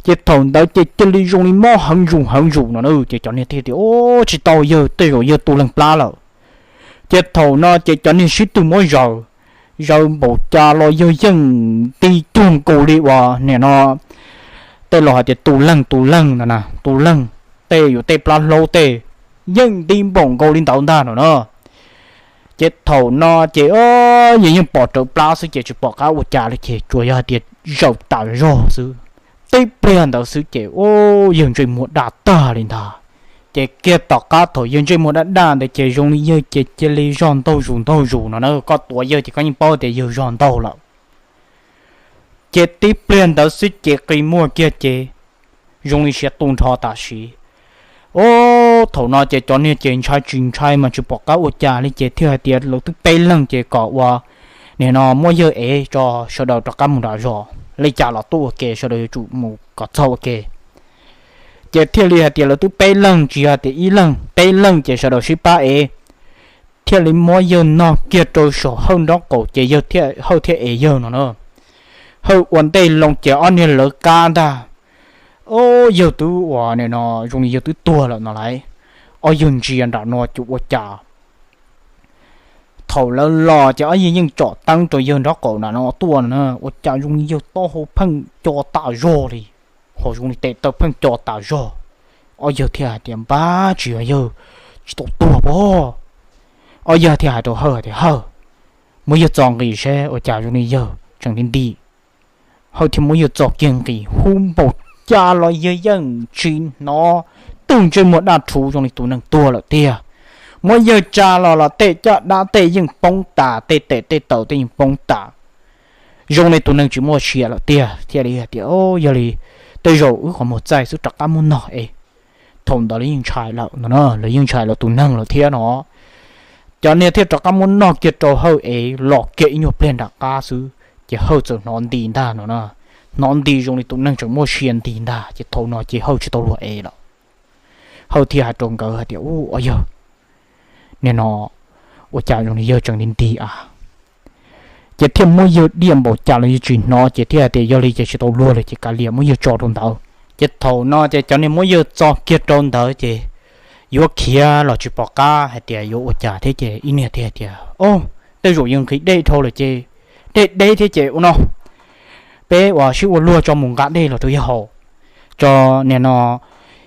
Ces thaum ntawd ces cia li zoo li mob heev zus heev zus no na, ces cov niag thiaj tias ua tsis tau yawg, tej zaum yawg tu leeg plab lawm. Ces thaum no ces cov niag sib tw muab zaws, zaws npaum cas los yawg yeej nti cuag nkaus li uas nim no tej laus hais tias tus leeg tus leeg no na, tus leeg tej yus tej plab hlaub tej yeej nti npaum nkaus li ntawd ntag no na. Ces thaum no ces yawg yeej pom rawv plab xwb ces tsis pom qab ua cas li ces tsuas yog hais tias zaum tas zog xwb. Tib pliag ntawd xwb ces yawg ntsej muag daj tag li ntag. Ces kiag tom qab thaum yawg ntsej muag daj daj ntawd ces zoo li yawg ces cia li zog ntaug zus ntaug zus no na, koj tuav yawg ces koj yeej paub tias yawg zog ntaug lawm. Ces tib pliag ntawd xwb ces qi muag kiag ces zoo li siav tu nrho tam sim. Ub, thaum no ces cov niag ces ntshai tsis ntshai mas tsis pom qab ua cas li ces thiaj hais tias lawv twb peb leeg ces kom ua nim no muab yawg ev tso sawv daws rov qab mus nram zos, li cas los tuaj ua ke sawv daws yuav tsum mus kom txog ua ke. Ces thiaj li hais tias lawv twb peb leeg tsis yog hais tias ib leeg, peb leeg ces sawv daws sib pab ev. Thiaj li muab yawg no kiag rau saum Hawj nraub qaum ces yawg, Hawj thiaj ev yawg no na. Hawj ua ntej loo ces ob niag lawv qab ntag. Ob yawg twb ua nim no zoo li yawg twb tuag lawm no lauj. Ob yawg ntsia nram no ces ua cas thaum lawv los ces ob yawg yeej tsom teeb rau yawg nraub qaum nram no tuaj no na, ua cas zoo li yawg taub hau pheej co tas zog li. pom zoo li tes taw pheej co tas zog. Ob yawg thiaj hais tias, Npab, tsis yog yawg tsis tau tuag pob? Ob yawg thiaj hais rau Hawj hais tias, Hawj, muab yawg txo nqis seb ua cas zoo li yawg tseem nti nti. Hawj thiaj muab yawg txo kiag nqis, hu npaum cas los yawg yeej tsis hnov twb ntsej muag daj rhuv zoo li tus neeg tuag lawm tiag. Muab yawg tsa los los tej caj dab tej yeej poob tas, tej tes tej taw tej yeej poob tas, zoo li tus neeg tsis muaj sia lawm tiag. Thiaj li hais tias, Yog li tej zaum wb qhov muag txaij xwb, rov qab muab noj es. Thaum ntawd lawv yeej ntshai lawm no, lawv yeej ntshai lawv tus neeg lawm thiab no. Cov niag thiaj rov qab muab noj kiag rau Hawj es los kiag ib nyuag pliag nram qab xwb, ces Hawj txawm hnov nti ntag no na. Hnov nti zoo li tus neeg tseem muaj sia nti ntag, ces thaum no ces Hawj tsis tau luag ev lawm. Hawj thiaj hais rau nkawd hais tias, Ub, ob yawg, nim no ua cas zoo li yawg tseem nti nti a? Ces thiaj muab yawg diaj npaum cas los yawg tsis hnov, ces thiaj hais tias, Yog li ces tsis tau luag lawm, ces kav liam, muab yawg tso rau ntawd. Ces thaum no ces cov niag muab yawg txo kiag rau ntawd ces yuav khiav los tsis pom qab hais tias yuav ua cas thiab, ces ib niag thiaj hais tias, Ob, tej zaum yawg nqhis dej dhau lawm ces dej deb thiab ces ua no, peb ua sib ua luag tso mus nqa dej los rau yawg haus. Tso, nim no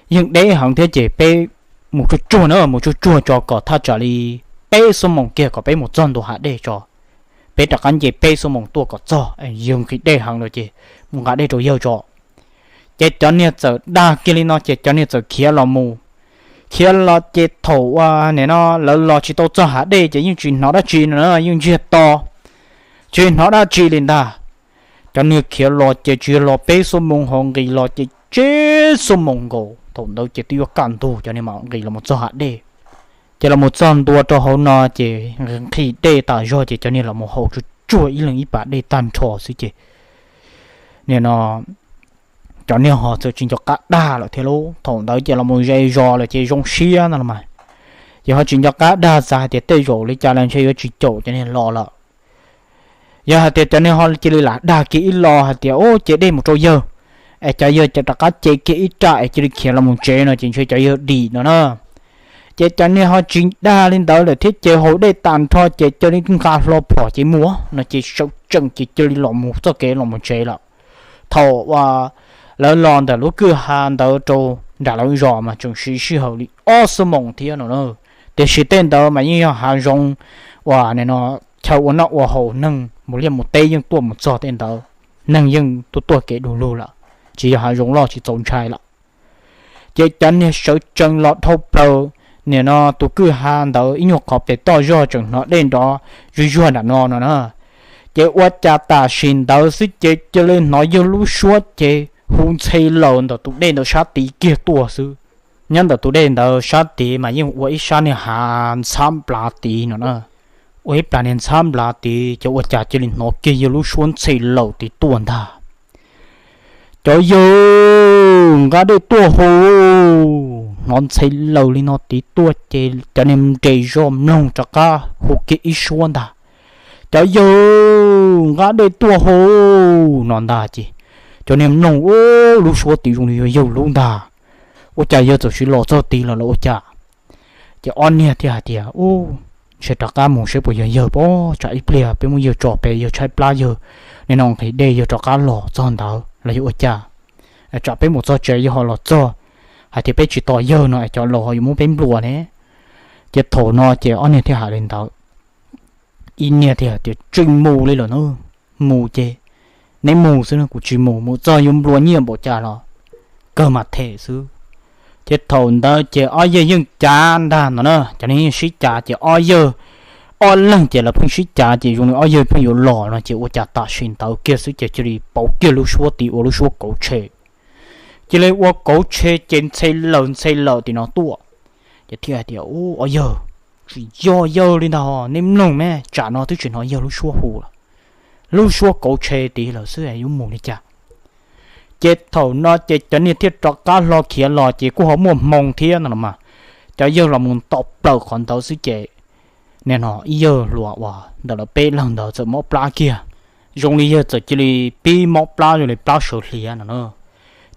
yeej deb heev thiab ces peb mus tsuag tsuag na, mus tsuag tsuag tso kom thaj tsam li peb xuab moos kiag kom peb mus txog ntua hav dej tso. Peb rov qab nce peb xuab moos tuaj kom txog, yawg nqhis dej heev lawm ces mus nqa dej rau yawg tso. Ces cov niag txawm dag kiag li no ces cov niag txawm khiav los mus. Khiav los ces thaum uas nim no lawv los tsis tau txog hav dej ces yeej tsis hnov dab tsi no, yeej ntsiag to, tsis hnov dab tsi li ntag. Cov niag khiav los ces tsis yog los peb xuab moos, ho nqis los ces tsib xuab moos nkaus. Thaum ntawd ces twb yuav kaj ntug, cov niag mam nqis los mus txog hav dej. Ces los mus txog ntua rau hauv no ces nqhis dej tas zog ces cov niag los mus haus tsuag tsuag ib leeg ib pas dej tag nrho xwb ces nim no cov niag ho txawm tsis nco qab dag lawm thiab lauj. Thaum ntawd ces los mus ze zos lawm ces zoo siab no los mas, ces ho tsis nco qab dag, xav hais tias tej zaum li cas los ntshe yuav tsis caum cov niag los lawm. Yog hais tias cov niag ho cia li lam dag kiag ib los hais tias, Ub, ce dej mus rau yawg, es cov yawg ces rov qab ce kiag ib raj es cia li khiav los mus tsev no ces ntshe cov yawg dim no na. Ces cov niag ho tsis dag li ntawd lawm thiab ces haus dej tas nrho ces cia li nqa hlo phom ces mus no ces sawv tsees ces cia li los mus txoj kev los mus tsev lawm. Thaum uas lawv los ntawm lub kwj ha ntawd rau nram lawv zos mas tseem siv sij hawm li ob xuab moos thiab no na. Tiam sis tej ntawd mas yeej yog hav zoov uas nim no chaw ua noj ua haus, neeg mus liaj mus teb yeej tuaj mus txog tej ntawd, neeg yeej tuaj tuaj kev du lug lawm, tsis yog hav zoov loj tsis txaus ntshai lawm. Ces cov niag sawv tsees los dhau plaws, nim no tus kwj ha ntawd ib nyuag qhov pem toj zog tseem hnov dej nrov zuj zuag nram no no na. Ces ua cas tam sim ntawd xwb ces cia li hnov yawg lub suab ces hu ntxhe laws ntawm tus dej ntawd sab tid kiag tuaj xwb. Nyob ntawm tus dej ntawd sab tid mas yeej ua ib sab niag hav ntxhab nplav tid no na. Ua ib plas niag ntxhab nplav tid ces ua cas cia li hnov kiag yawg lub suab ntxhe laws tid tuaj ntag. Cov yawg, nqa dej tuaj hau. Hnov ntxhe laws li no tid tuaj ces cov niag nres zog mloog rov qab hu kiag ib suab ntag. Cov yawg, nqa dej tuaj hau no ntag ces cov niag mloog ua lub suab tid zoo li yog yawg lub ntag. Ua cas yawg txawm sis los txog tid lawm los ua cas? Ces ob niag thiaj hais tias, Ub, ntshe rov qab mus seb puas yog yawg pob, tsam ib pliag peb muab yawg tso pem yawg tshaib plab yawg, nim no nqhis dej yawg rov qab los txog ntawd los yog ua cas? Tsam peb mus txog tsev yawg ho los txog hais tias peb tsis tos yawg no es cov laus ho yuav muab peb nplua ne. Ces thaum no ces ob niag thiaj hais li ntawd. Ib niag thiaj tias, Tsis mus li lawm na, mus ces neb mus xwb no, kuv tsis mus, mus txog yuav nplua nyiaj npaum cas los kawg mas them xwb. Ces thaum ntawd ces ob yawg yeej cav ntag no na, cov neeg yeej sib cav ces ob yawg, ob leeg ces lawv pheej sib cav ces zoo li ob yawg pheej yuav los no ces ua cas tam sim ntawd kiag xwb ces cia li pauv kiag lub suab tid ua lub suab kauv tshe. Cia li ua kauv tshe ces ntxhe laws ntxhe laws tim no tuaj. Ces thiaj hais tias, Ub, ob yawg, tsis yog yawg li ntag, neb mloog me, tsam no twb tsis hnov yawg lub suab hu lawm, lub suab kauv tshe tid lawm xwb yuav mus li cas? Ces thaum no ces cov niag thiaj rov qab hlo khiav los ces kuj ho muaj hmoo thiab no los mas, cov yawg los mus nto plaws qhov ntawd xwb ces nim no ib yawg hluas uas ntawm lawv peb leeg ntawd txawm mob plab kiag, zoo li yawg txawm cia li pib mob plab zoo li plab sawv hliav no na.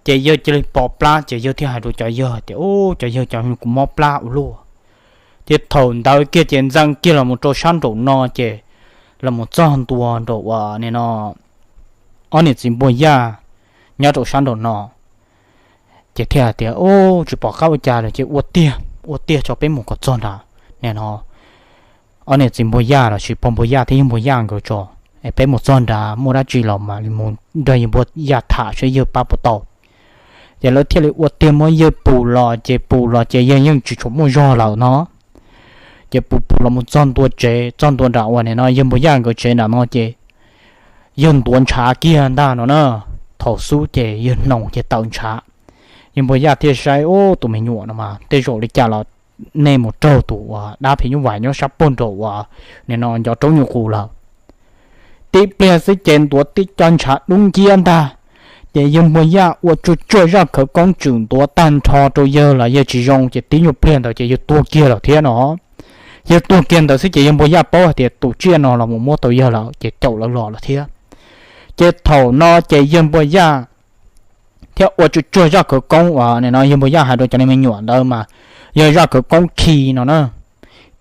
Ces yawg cia li pom plab ces yawg thiaj hais rau cov yawg tias, Ub, cov yawg, cov kuv mob plab ua luaj. Ces thaum ntawd kiag ces ntxeev kiag los mus rau sab nraum no ces los mus txog ntua nraum uas nim no ob niam txiv npua yaj nyob rau sab nraum no. Ces thiaj hais tias, Ub, tsis pom qab ua cas lawm ces ua tiag, ua tiag tso peb mus kom txog nrad, nim no ob niam txiv Npua Yaj los sis pog Npua Yaj thiab yawg Npua Yaj nkawd tso, es peb mus txog nrad muaj dab tsi los mam li mus nrog yawg Npua Yaj tham saib yawg pab puas tau. Ces lawv thiaj li ua tiag muab yawg pus los, ces pus los ces yawg yeej tsis tshua muaj zog lawm no. Ces pus pus los mus txog ntua tsev, txog ntua nram uas nim no yawg Npua Yaj nkawd tsev nram no ces yawg ntuav ntshav kiag ntag no na. Thaum xub ces yawg hnoos ces tawm ntshav. Yawg Npua Yaj thiaj saib, Ub, tus me nyuam no mas tej zaum li cas los nej mus raug tus uas dab phim nyuj vais nyob sab puag nraum uas nim no ncov roob nyuj qus lawm. Tib pliag xwb ces ntuav tib co ntshav dub nciab ntag. Ces yawg Npua Yaj ua tsuag tsuag zaj khawv koob tswm ntuav tag nrho rau yawg los yawg tsis zoo, ces tib nyuag pliag ntawd ces yawg tuag kiag lawm thiab no. Yawg tuag kiag ntawd xwb ces yawg Npua Yaj paub hais tias tus tsiaj no los mus muab tau yawg lawm ces caum lawv los lawm thiab. Ces thaum no ces yawg Npua Yaj thiab ua tsuag tsuag zaj khawv koob uas nim no yawg Npua Yaj hais rau cov me nyuam ntawd mas yog zaj khawv koob khi no na.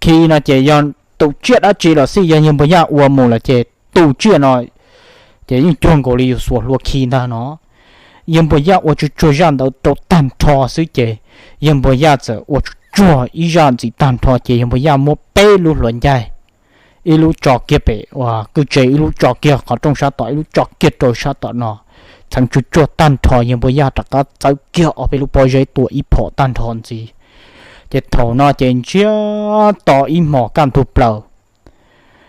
Khi no ces yog tus tsiaj dab tsi los xij, yog yawg Npua Yaj ua mus lawm ces tus tsiaj no ces yeej cuag nkaus li yus xuas hlua khi ntag no. Yawg Npua Yaj ua tsuag tsuag zaj ntawd rau tag nrho xwb ces yawg Npua Yaj txawm ua tsuag tsuag ib zaj ntxiv tag nrho ces yawg Npua Yaj muab peb lub hlua ncaig, ib lub tso kiag pem uas kwj tse, ib lub tso kiag qhov rooj sab tom, ib lub tso kiag rau sab tom no, txheev tsuag tsuag tag nrho yawg Npua Yaj rov qab txawb kiag ob peb lub pob zeb tua ib phom tag nrho ntxiv. Ces thaum no ces ntsiag to ib hmos kaj ntug plaws.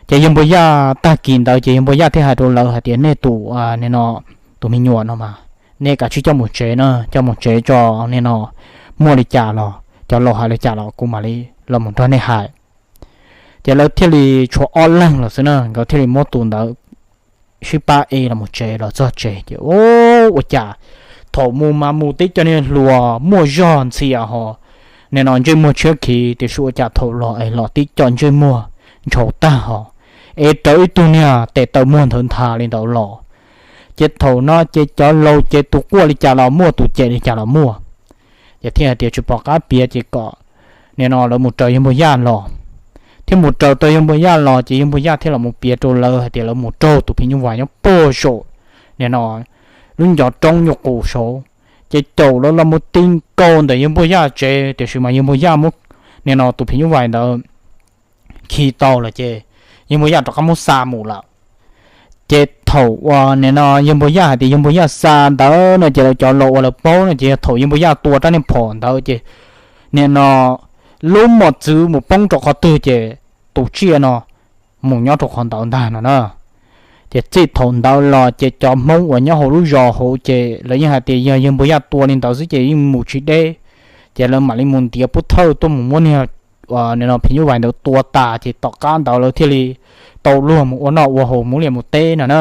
Ces yawg Npua Yaj tag kis ntawd ces yawg Npua Yaj thiaj hais rau lawv hais tias, Nej tus, nim no, tus me nyuam no mas nej kav tsij coj mus tsev na, coj mus tsev tso, nim no muaj li cas los cov laus hais li cas los kuv mam li los mus nrog nej hais. Ces lawv thiaj li tshuav ob leeg los xwb na, nkawd thiaj li muab tus ntawd sib pab es los mus tsev. Los txog tsev ces ua cas thaum mus mas mus tib co niag hluas muaj zog ntxhias ho, nim no ntsej muag tshiab khiv, tiam sis ua cas thaum los es los tib co ntsej muag ntshaus tag ho, es raws ib tug niag tes taw muag nthawv nthav li ntawd los. Ces thaum no ces cov laus ces tus quaj li cas los muaj, tus cem li cas los muaj. Ces thiaj hais tias tsis pom qab piav ces kom nim no lawv mus raws yawg Npua Yaj los. Thiaj mus raws tau yawg Npua Yaj los ces yawg Npua Yaj thiaj los mus piav rau lawv hais tias lawv mus raug tus phim nyuj vais nyob puag saum nim no lub ncov roob nyuj qus saud. Ces caum lawv los mus ti nkaus ntawm yawg Npua Yaj tsev, tiam sis mas yawg Npua Yaj muab nim no tus phim nyuj vais ntawd khi tau lawm ces yawg Npua Yaj rov qab muab xa mus lawm. Ces thaum uas nim no yawg Npua Yaj hais tias yawg Npua Yaj xa ntawd no ces lawv cov laus uas lawv paub no ces yog thaum yawg Npua Yaj tua rab niag phom ntawd ces nim no lub mos txwv mus poob rau qhov twg ces tus tsiaj no mus nyob rau qhov ntawd ntag no na. Ces txij thaum ntawd los ces cov Hmoob uas nyob hauv lub zos hauv ces lawv yeej hais tias yog yawg Npua Yaj tua li ntawd xwb ces yeej mus tsis deb. Ces lawv mam li mus ntiav pub thawj tuaj mus muab niag nim no phim nyuj vais ntawd tua tas ces tom qab ntawd lawv thiaj li tau luag mus ua noj ua haus mus liaj mus teb no na.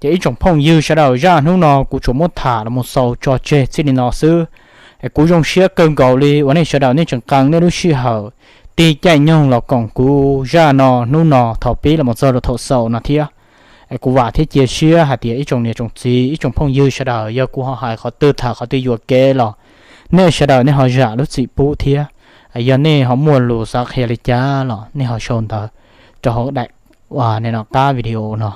Ces ib tsoom phooj ywg sawv daws, zaj hnub no kuv tsuas muab tham los mus xaus tso tseg txij li no xwb. Es kuv zoo siab kawg nkaus li uas nej sawv daws nej tseem qee nej lub sij hawm tig caij nyoog los koom kuv zaj no hnub no thaum pib los mus txog rau thaum xaus no thiab. Es kuv vam thiab cia siab hais tias ib tsoom niam tsoom txiv ib tsoom phooj ywg sawv daws yog kuv ho hais qhov twg tham qhov twg yuam kev los nej sawv daws nej ho zam lub txim pub thiab. Yog nej ho muaj lus xav qhia li cas los nej ho sau ntawv rau hauv daim nim no qab video no.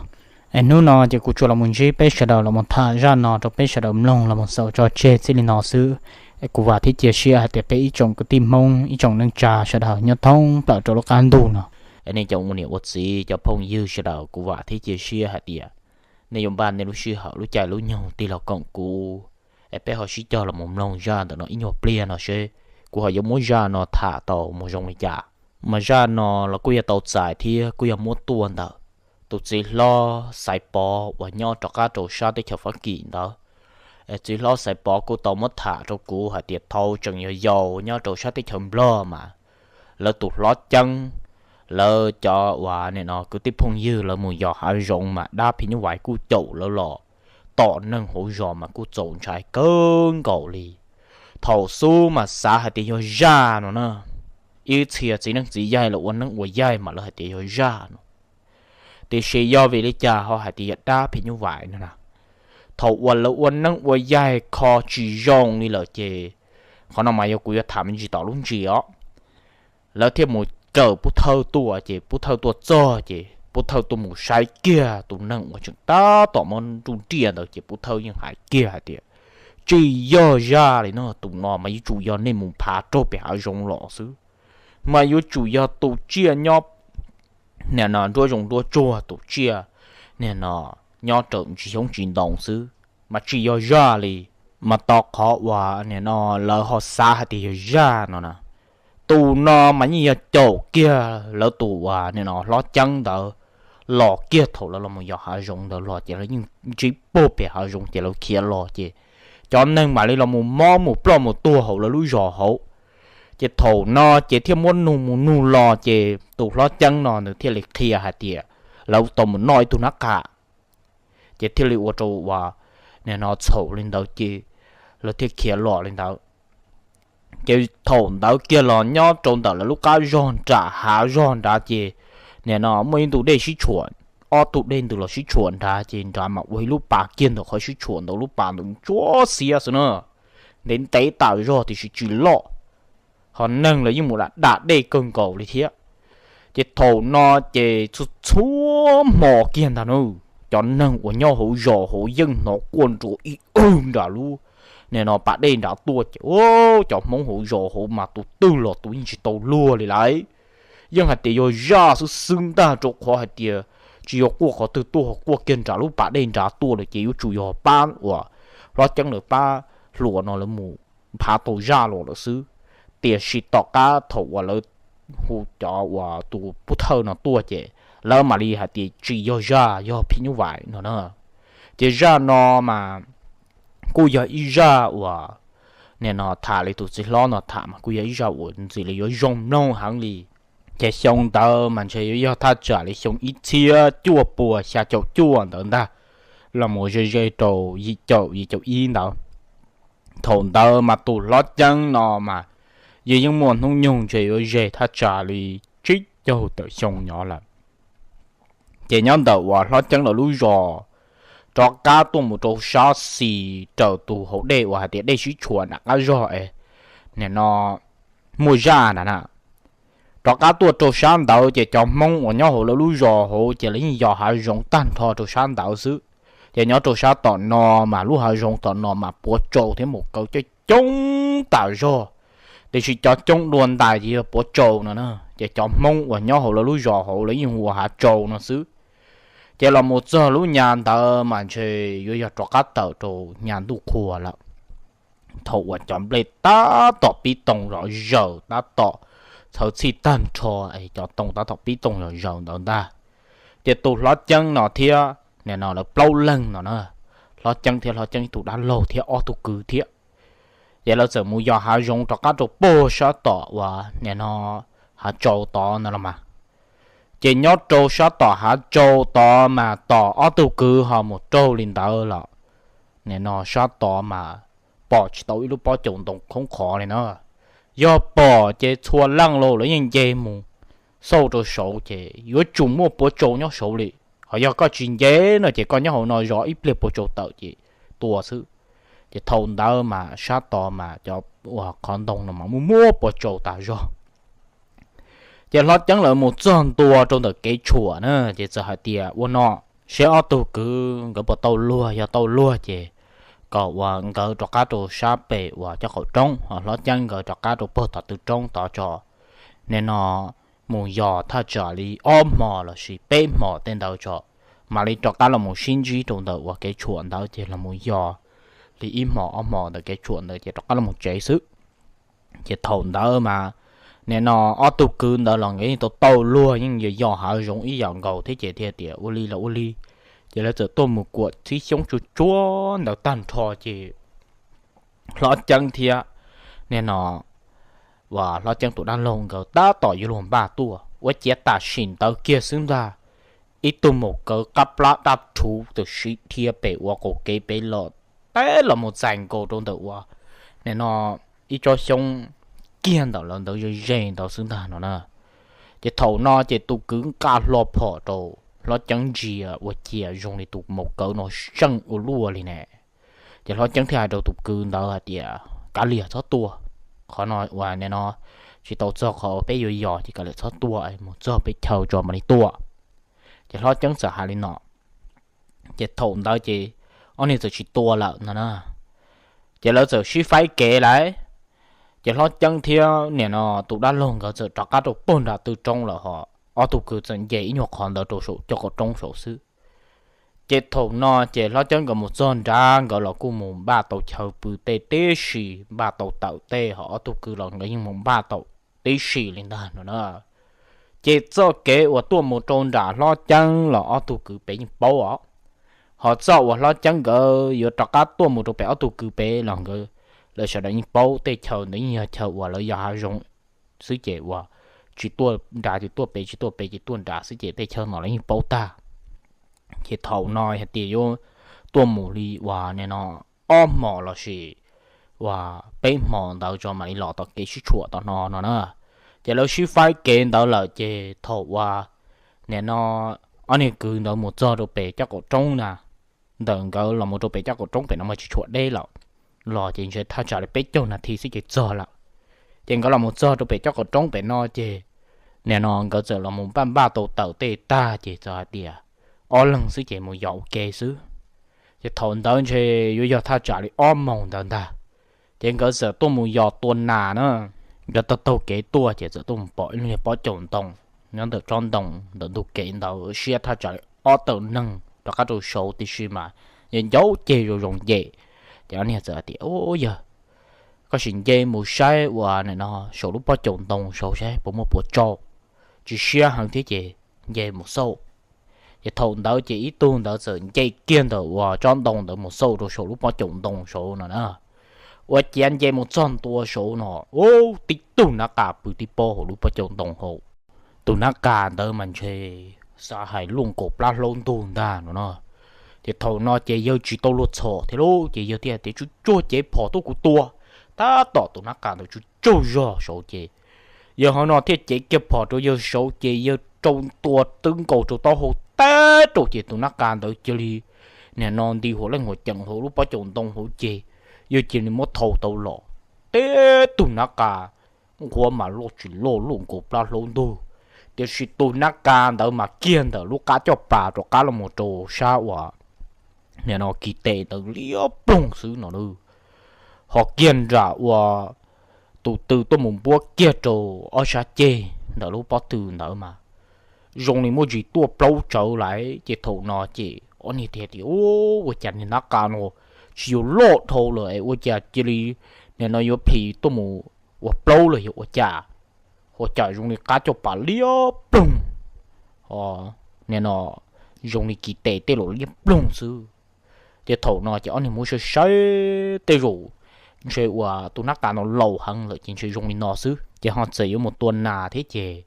Es hnub no ces kuv tsuas los mus ntsib peb sawv daws los mus tham zaj no rau peb sawv daws mloog los mus xaus tso tseg txij li no xwb. Es kuv vam thiab cia siab hais tias peb ib tsoom kwv tij Hmoob ib tsoom neej tsa sawv daws nyob thoob plaws rau lub qab ntuj no, es nej cov ua niam ua txiv cov phooj ywg sawv daws kuv vam thiab cia siab hais tias nej yuav npaj nej lub sij hawm lub caij lub nyoog tig los koom kuv, es peb ho sib cog los mus mloog zaj ntawm no ib nyuag pliag no seb kuv ho yuav muab zaj no tham tau mus zoo li cas. Mas zaj no los kuj yog tau txais thiab kuj yog muab tuaj ntawm tus txiv hlob Xaiv Pov uas nyob rov qab rau sab teb chaws Fab Kis ntawd. Es txiv hlob Xaiv Pov kuj tau muab tham rau kuv hais tias thaum tseem yog yau nyob rau sab teb chaws Nplog mas lawv tus hlob Ceeb, lawv cov uas nim no kwv tij phooj ywg lawv mus yos hav zoov mas dab phim nyuj vais kuj caum lawv los tom neeg hauv zos mas kuj txaus ntshai kawg nkaus li. Thaum xub mas xav hais tias yog zaj no na, ib txhia txiv neej txiv yaig los ua neeb ua yaig mas lawv hais tias yog zaj no. Tiam sis yog vim li cas ho hais tias yog dab phim nyuj vais no na? Thaum uas lawv ua neeb ua yaig kho tsis zoo li lawm ces, qhov no mas yog kuv yuav tham me ntsis tom lub ntsis os, lawv thiaj mus kawm pub thawj tuaj, ces pub thawj tuaj txog ces pub thawj tuaj mus saib kiag tus neeg uas tseem tab tom muab nruj nriaj ntawd ces pub thawj yeej hais kiag hais tias tsis yog zaj li no, tus no mas yuav tsum yog nej mus phav raug pem hav zoov los xwb, mas yuav tsum yog tus tsiaj nyob, nim no nruab zoov nruab tsuag tus tsiaj, nim no nyob raws ntsis xyoob tsis ntoo xwb, mas tsis yog zaj li. Mas tos qhov uas nim no lawv ho xav hais tias yog zaj no na, tus no mas yeej yog caum kiag lawv tus uas nim no hlob ceeb ntawd los kiag thaum lawv los mus yos hav zoov ntawd los ces lawv yeej ntsib puag pem hav zoov ces lawv khiav los ces cov neeg mam li los mus mob mus ploj mus tuag hauv lawv lub zos hauv. Ces thaum no ces thiaj muab nug mus nug los ces tus hlob ceeb no nws thiaj li qhia hais tias lawv tau mus noj ib tug nab qa, ces thiaj li ua rau uas nim no txhaum li ntawd ces lawv thiaj khiav los li ntawd. Ces thaum ntawd kiag los nyob rau ntawm lawv lub qab zog nram hav zog nrad ces nim no muaj ib ntu dej sib tshuam, ob tug dej ntws los sib tshuam nrad ces nrad mas ua ib lub pas kiag ntawm qhov sib tshuam ntawd, lub pas ntawd ntsuab xiab xwb na, ntev ntev tas zog tiam sis tsis loj, ho neeg los yeej mus dam dam dej kawg nkaus li thiab. Ces thaum no ces txhua txhua hmo kiag ntag na, cov neeg uas nyob hauv zos hauv yeej hnov quaj nroo ib wg nram lub nim no pas dej nrad tuaj ces cov Hmoob hauv zos hauv mas tus twg los tus yeej tsis tau luag li lawm. Yeej hais tias yog zaj xwb xwb ntag, rau qhov hais tias tsis yog quaj qhov twg tuaj, quaj kiag nram lub pas dej nrad tuaj lawm ces yuav tsum yog pab uas hlob ceeb lawv pab hluas no lawv mus phav tau zaj los lawm xwb. Tiam sis tom qab thaum uas lawv hu cov uas tus pub thawj no tuaj ces lawv mam li hais tias tsis yog zaj, yog phim nyuj vais no na. Ces zaj no mas kuj yog ib zaj uas nim no tham li tus txiv hlob no tham mas kuj yog ib zaj uas ntxim li yuav zoo mloog heev li. Ces xyoo ntawd mas ntshe yuav yog thaj tsam li xyoo ib txhiab cuaj puas xya caum cuaj ntawd ntag, los mus ze ze rau yim caum yim caum ib ntawd. Thaum ntawd mas tus hlob ceeb no mas yus yeej muaj hnub nyoog ntshe yuav ze thaj tsam li tsib caug tawm xyoo nyob lawm. Ces nyob ntawm uas hlob ceeb lawv lub zos rov qab tuaj mus rau sab xis raws tus hauv dej uas hais tias dej sib tshuam nram qab zog es nim no muaj zaj na na, rov qab tuaj rau sab ntawd ces cov Hmoob uas nyob hauv lawv lub zos hauv ces lawv yeej yos hav zoov tag nrho rau sab ntawd xwb. Ces nyob rau sab tom no mas lub hav zoov tom no mas puav tsaus thiab maum kawv coob coob tas zog, tiam sis cov coob dua ntais ces yog puav tsaus no na. Ces cov Hmoob uas nyob hauv lawv lub zos hauv lawv yeej hu ua hav tsaus no xwb. Ces los mus txog lub nyas ntawd mas ntshe yuav yog rov qab tawm rau nyas ntuj qhua lawm. Thaum uas cov nplej tab tom pib toog zom zaws, tab tom txhawv txhij tag nrho, cov toog tab tom pib toog zom zaws ntawd ntag, ces tus hlob ceeb no thiab nim no lawv plaub leeg no na, hlob ceeb thiab hlob ceeb ib tug dab laug thiab ob tug kwv thiab, ces lawv txawm mus yos hav zoov rov qab rau puag sab tom uas nim no hav tsaus tod no los mas. Ces nyob rau sab tom hav tsaus tod mas tos ob tug kwv ho mus raug li ntawd los nim no sab tod mas pom tsis tau ib lub pob caus ntoo khoob qhov li na. Yog pom ces txhua leej los lawv yeej nce mus xauj rau saud ces yuav tsum muaj puav tsaus nyob saud li. Ho yog koj tsis nce no ces koj nyob hauv no zov ib pliag puav tsaus tawm ces tua xwb. Ces thaum ntawd mas sab tod mas cov uas qhov ntoo no mas muaj muaj puav tsaus tas zog. Ces hlob ceeb lawv mus txog ntua rau ntawm kev tshuam na, ces txawm hais tias ua no, seb ob tug kwv nkawd puas tau luag, yog tau luag ces kom uas nkawd rov qab rau sab pem uas cov qaum roob, ho hlob ceeb nkawd rov qab rau puag tom tw roob tod tso. Nim no mus yos thaj tsam li ob hmos lossis peb hmos tej ntawd tso, mam li rov qab los mus sib ntsib rau ntawm uas kev tshuam ntawd ces los mus yos li ib hmos ob hmos ntawm kev tshuam ntawd ces rov qab los mus tsev xwb. Ces thaum ntawd mas nim no ob tug kwv ntawd los nkawd yeej tau tau luag, yeej yos yos hav zoov ib yam nkaus thiab ces thiaj tias ua li los ua li. Ces lawv txawm tuaj mus kuam txhib xyoob tsuag tsuag ntawd tag nrho ces hlob ceeb thiab nim no uas hlob ceeb tus dab laug nkawd tab tom yuav luag npaj tuaj ua ciav tam sim ntawd kiag xwb ntag, ib tug maum kawv qab plab dab rhuv txawm siv dhia pem uas qaum kev pem los, teb los mus txais nkaus rau ntawm uas nim no ib tsob xyoob kiag ntawm lawv ntawd ze ze ntawd xwb ntag no na. Ces thaum no ces tus kwv nqa hlo phom rau hlob ceeb ntsia ua ciav zoo li tus maum kawv no seej ua luaj li ne. Ces hlob ceeb thiaj hais rau tus kwv ntawd hais tias, kav liam txhob tua, qhov no uas nim no tsis tau txog qhov peb yuav yos ces kav liam txhob tua, mus txog peb chaw tso mam li tua. Ces hlob ceeb txawm hais li no. Ces thaum ntawd ces ob niag txawm tsis tua lawm no na. Ces lawv txawm sib faib kev lawm, ces Hlob Ceeb thiab nim no tus dab laug nkawd txawm rov qab rau puag nram tw roob lawm, ho ob tug kwv txawm nce ib nyuag qhov ntawd rau saum cov qaum roob saud xwb. Ces thaum no ces Hlob Ceeb nkawd mus txog nrad, nkawd los kuj mus npaj tau chaw pw tej tib si, npaj tau tawm tej, ho ob tug kwv los nkawd yeej mus npaj tau tib si li ntag no na. Ces txoj kev uas tuaj mus rau nram Hlob Ceeb los ob tug kwv pem yeej paub os, ho txoj uas Hlob Ceeb nkawd yuav rov qab tuaj mus rau pem ob tug kwv pem los nkawd, lawv sawv daws yeej paub. Tej chaw ntawd yeej yog chaw uas lawv yos hav zoov xwb, ces uas tsis tuaj nrad ces tuaj pem, tsis tuaj pem ces tuaj nrad xwb, ces tej chaw no lawv yeej paub tag. Ces thaum no hais tias yuav tuaj mus li uas nim no ob hmos lossis uas peb hmos ntawd tso mam li los tom kev sib tshuam tom no no na. Ces lawv sib faib kev ntawd lawm, ces thaum uas nim no ob niag kwv ntawd mus txog rau pem cov qaum roob na, ntawm nkawd los mus rau pem cov qaum roob pem no mas tsis tshuam deb lawm, los ces ntshe thaj tsam li peb caug nas this xwb ces txog lawm. Ces nkawd los mus txog rau pem cov qaum roob pem no ces nim no nkawd txawm los mus npaj npaj tau tawm tej tag ces txawm hais tias ob leeg xwb ces mus yos ua ke xwb. Ces thaum ntawd ntshe yuav yog thaj tsam li ob moos ntawd ntag, ces nkawd txawm tuaj mus yos tua nas na. Nkawd taug taug kev tuaj ces txawm tuaj mus pom ib lub niag pob caus ntoo nyob ntawm tsob ntoo ntawm ntug kev ntawd siab thaj tsam li ob tawm neeg rov qab rau saud tib si mas yog ncauj ceg zoo zoo nce. Ces ob niag txawm hais tias, Ub yawg, koj sim nce mus saib uas nim no saum lub pob caus ntoo saud saib puas muaj puas tsaus, tsis siab heev thiab ces nce mus xauj. Ces thaum ntawd ces ib tug ntawd txawm nce kiag ntawm uas tsob ntoo ntawd mus xauj rau saum lub pob caus ntoo saud no na. Ua ciav nce mus txog ntua saud no, ub, tib tug nab qa pw tib pob hauv lub pob caus ntoo hauv. Tus nab qa ntawd mas ntshe xav hais luaj nkaus plab hlaub ntug ntag no no. Ces thaum no ces yawg tsis tau luag txhom thiab lauj, ces yawg thiaj hais tias, Tsuag tsuag cev phom tuaj kuv tua. Tab tom tus nab qa ntawd tsuag tsuag zog saud ces yawg hov no thiaj cev kiag phom rau yawg saud ces yawg rau tua twb nkaus rau taub hau teb rau ces tus nab qa ntawd cia li nim no nti huam leej huam ceem hauv lub pob caus ntoo hauv ces yawg cia li muab thau tau los. Teb tug nab qa nquab mas loj tsis loj luaj nkaus plab hlaub ntug, tiam sis tus nab qa ntawd mas kiag ntawm lub qab coj pas rov qab los mus rau sab uas nim no kis tes ntawd liab ploog xwb no na. Ho kiag nram uas tus tw tuaj mus npuab kiag rau ob sab ceg ntawm lub pob tw ntawd mas zoo li muaj ntsis tuaj plaub tsawv lawm. Ces thaum no ces ob niag thiaj tias, Ua cas niag nab qa no tsis yog loj dhau lawm es ua cas cia li nim no yuav phim tuaj mus ua plaub lawm yog ua cas? Ua cas zoo li qab coj pas liab ploog, nim no zoo li kis tes tej los liab ploog xwb. Ces thaum no ces ob niag muab saib saib tej zaum ntshe uas tus nab qa no laus heev lawm ces ntshe zoo li no xwb. Ces ho txawm yuav mus tua nas thiab ces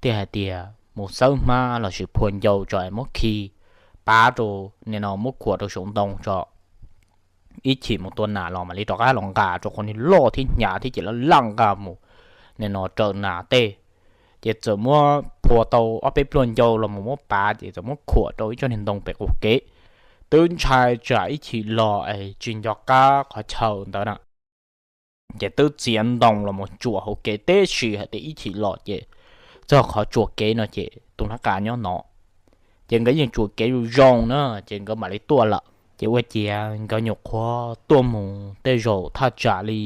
thiaj hais tias mus xawb hmab lossis phua ncau tso es muab khi pav rau, nim no muab khuam rau saum ntoo tso, ib chim mus tua nas los mam li rov qab los nqa rau qhov niag loj thiab hnyav thiab ces laj laj nqa mus nim no raws nas tej. Ces txawm muab phua tau ob peb pluag ncau los mus muab pav ces txawm muab khuam rau ib tsob niag ntoo pem qaum kev. Twb ntshai tsam ib chim los es tsis nco qab qhov chaw ntawd na, ces twb txiav ntoo los mus tsuam hauv kev tib si hais tias ib chim los ces txog qhov tsuam kev no ces tus nab qa nyob no. Ces nkawd yeej tsuam kev zoo zoo na ces nkawd mam li tuaj lawm. Ces ua ciav nkawd nyuam qhuav tuaj mus tej zaum thaj tsam li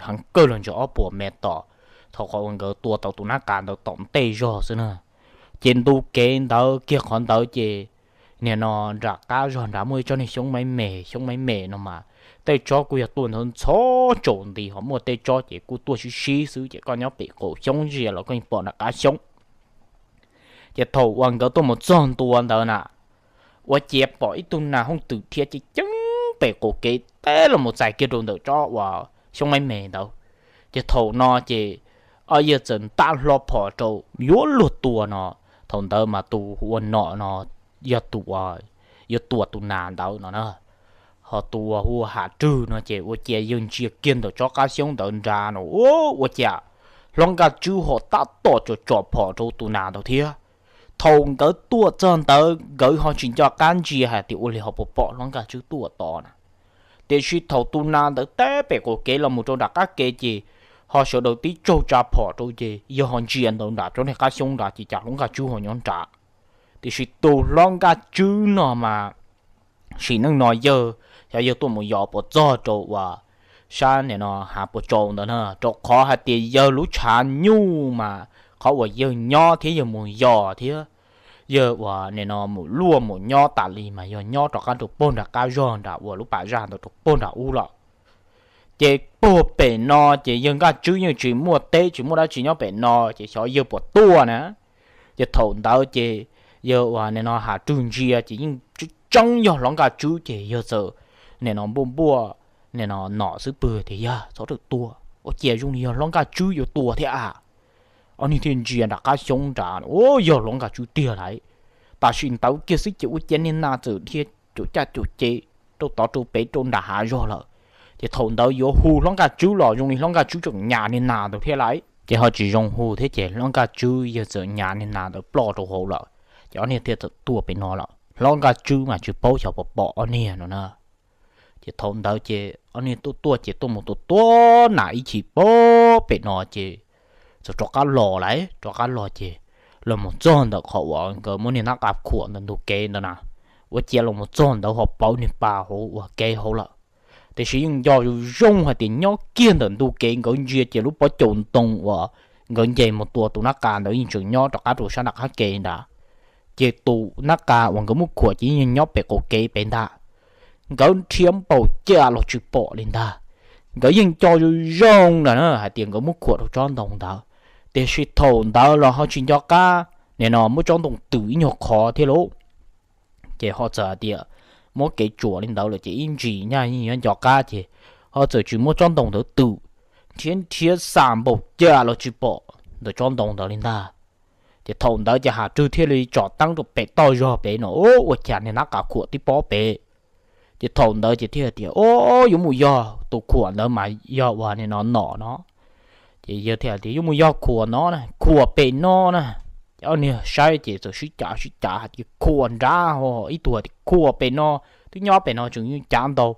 heev kawg los ntawm ob puas mev tom thaum qhov uas nkawd tua tau tus nab qa ntawd tom ntej zog xwb na. Ces ntu kev ntawd kiag qhov ntawd ces nim no nram qab zog nrad muaj ib tsob niag xyoob maib me, xyoob maib me no mas tej tsob kuj yog tuaj ntxhov ntxhov tsaus nti, ho muaj tej tsob ces kuj tuaj sib sib xwb ces koj nyob pem qaum xyoob ntsia los koj yeej pom nram qab xyoob. Ces thaum uas nkawd tuaj mus txog ntua ntawd na, ua ciav pom ib tug nas hooj twm dhia ceev ceev pem qaum kev teb los mus txais kiag rau ntawm tsob uas xyoob maib me ntawd. Ces thaum no ces ob yawg txawm ntaj hlo phom rau yuav luag tua no. Thaum ntawd mas tus hu ua Nom no yog tus uas yuav tua tus nas ntawd no na. Ho tus uas hu ua Ham Rwg no ces ua ciav yawg ntsia kiag ntawm tsob qab xyoob ntawd nrad no, ua cas hlob Nkaj Tswb ho tab tom tsom tsom phom rau tus nas ntawd thiab. Thaum nkawd tuaj txog ntawd nkawd ho tsis nco qab ntsia hais tias ua li ho puas pom hlob Nkaj Tswb tuaj tod na. Tiam sis thaum tus nas ntawd teb pem qaum kev los mus rau nram qab kev ces ho sawv daws tib tsaug tsa phom rau ces yawg ho ntsia ntawd nram tsob niag qab xyoob nrad ces cas hlob Nkaj Tswb ho nyob nrad. Tiam sis tus hlob Nkaj Tswb no mas sim neej no yawg, xyov yawg tuaj mus yos puas txog rau uas sab nim no hav puas tsaus ntawd na, rau qhov hais tias yawg lub tshav nyuj mas qhov uas yawg nyob thiab yawg mus yos thiab yawg uas nim no mus luaj mus nyob tas li mas yog nyob rov qab rau puag nram qab zog nram uas lub pas zaj ntawd rau puag nram ub lawm. Ces puag pem no ces yawg Nkaj Tswb yeej tsis muaj teb tsis muaj dab tsi nyob pem no, ces xyov yawg puas tuaj na. Ces thaum ntawd ces yawg uas nim no Hav Rwg ntsia ces yeej tseeb tseeb yog hlob Nkaj Tswb ces yawg txawm nim no npuaj npuaj nim no nom xwb pw tias, Yawg txhob rawm tua, ua cas zoo li yog hlob Nkaj Tswb yuav tua thiab a? Ob niag thiaj ntsia nram qab xyoob nrad, Ua yog hlob Nkaj Tswb tiag lauj. Tam sim ntawd kiag xwb ces ua cas niag nas txawm dhia cuam caj cuam ces rau tod rau pem rau nram hav zog lawm. Ces thaum ntawd yuav hu hlob Nkaj Tswb los zoo li hlob Nkaj Tswb tseem nyas niag nas ntawd thiab lauj. Ces ho tsis zoo hu thiab ces hlob Nkaj Tswb yawg txawm nyas niag nas ntawd ploj rau hauv lawm. Ces ob niag thiaj txawm tuaj pem no lawm, hlob Nkaj Tswb mas tsis paub xyov puas pom ob niag no na. Ces thaum ntawd ces ob niag tuaj tuaj ces tuaj mus tua tua nas ib chim puag pem no ces txawm rov qab los lauj, rov qab los ces los mus txog ntawm qhov uas nkawd muab niag nab qa khuam ntawm ntug kev ntawd na, ua cas los mus txog ntawd ho pawv niag pas hauv uas kev hauv lawm. Tiam sis yeej nco zoo zoo hais tias nyob kiag ntawm ntug kev nkawd ntsia ces lub pob caus ntoo uas nkawd nce mus tua tus nab qa ntawd yeej tseem nyob rov qab rau sab nram qab kev ntag. Ces tus nab qa uas nkawd muab khuam ces yeej nyob pem qaum kev pem ntag. Nkawd nrhiav npaum cas los tsis pom li ntag. Nkawd yeej nco zoo zoo na hais tias nkawd muab khuam rau tsob ntoo ntawd, tiam sis thaum ntawd los ho tsis nco qab nim no muab tsob ntoo twm ib nyuag qhov thiab lauj. Ces ho txawm hais tias muab kev tsuam li ntawd lawm ces ib ntsis nyaj yeej yuav nco qab ces ho txawm tsis muab tsob ntoo ntawd twm, nrhiav nrhiav xa npaum cas los tsis pom ntawm tsob ntoo ntawd li ntag. Ces thaum ntawd ces Hav Rwg thiaj li tsom teeb rau pem toj zog pem no, Ua cas niag nab qa khuam tib pob pem? Ces thaum ntawd ces thiaj tias, O, yuav mus yog tus khuam ntawd mas yog uas nim no nom no. Ces yawg thiaj tias, Yuav mus yog khuam no na, khuam pem no na. Ces ob niag saib ces txawm sib cav sib cav hais tias, Khuam nrad ho, ib tug tias, Khuam pem no, twb nyob pem no tseem yeej cav ntau.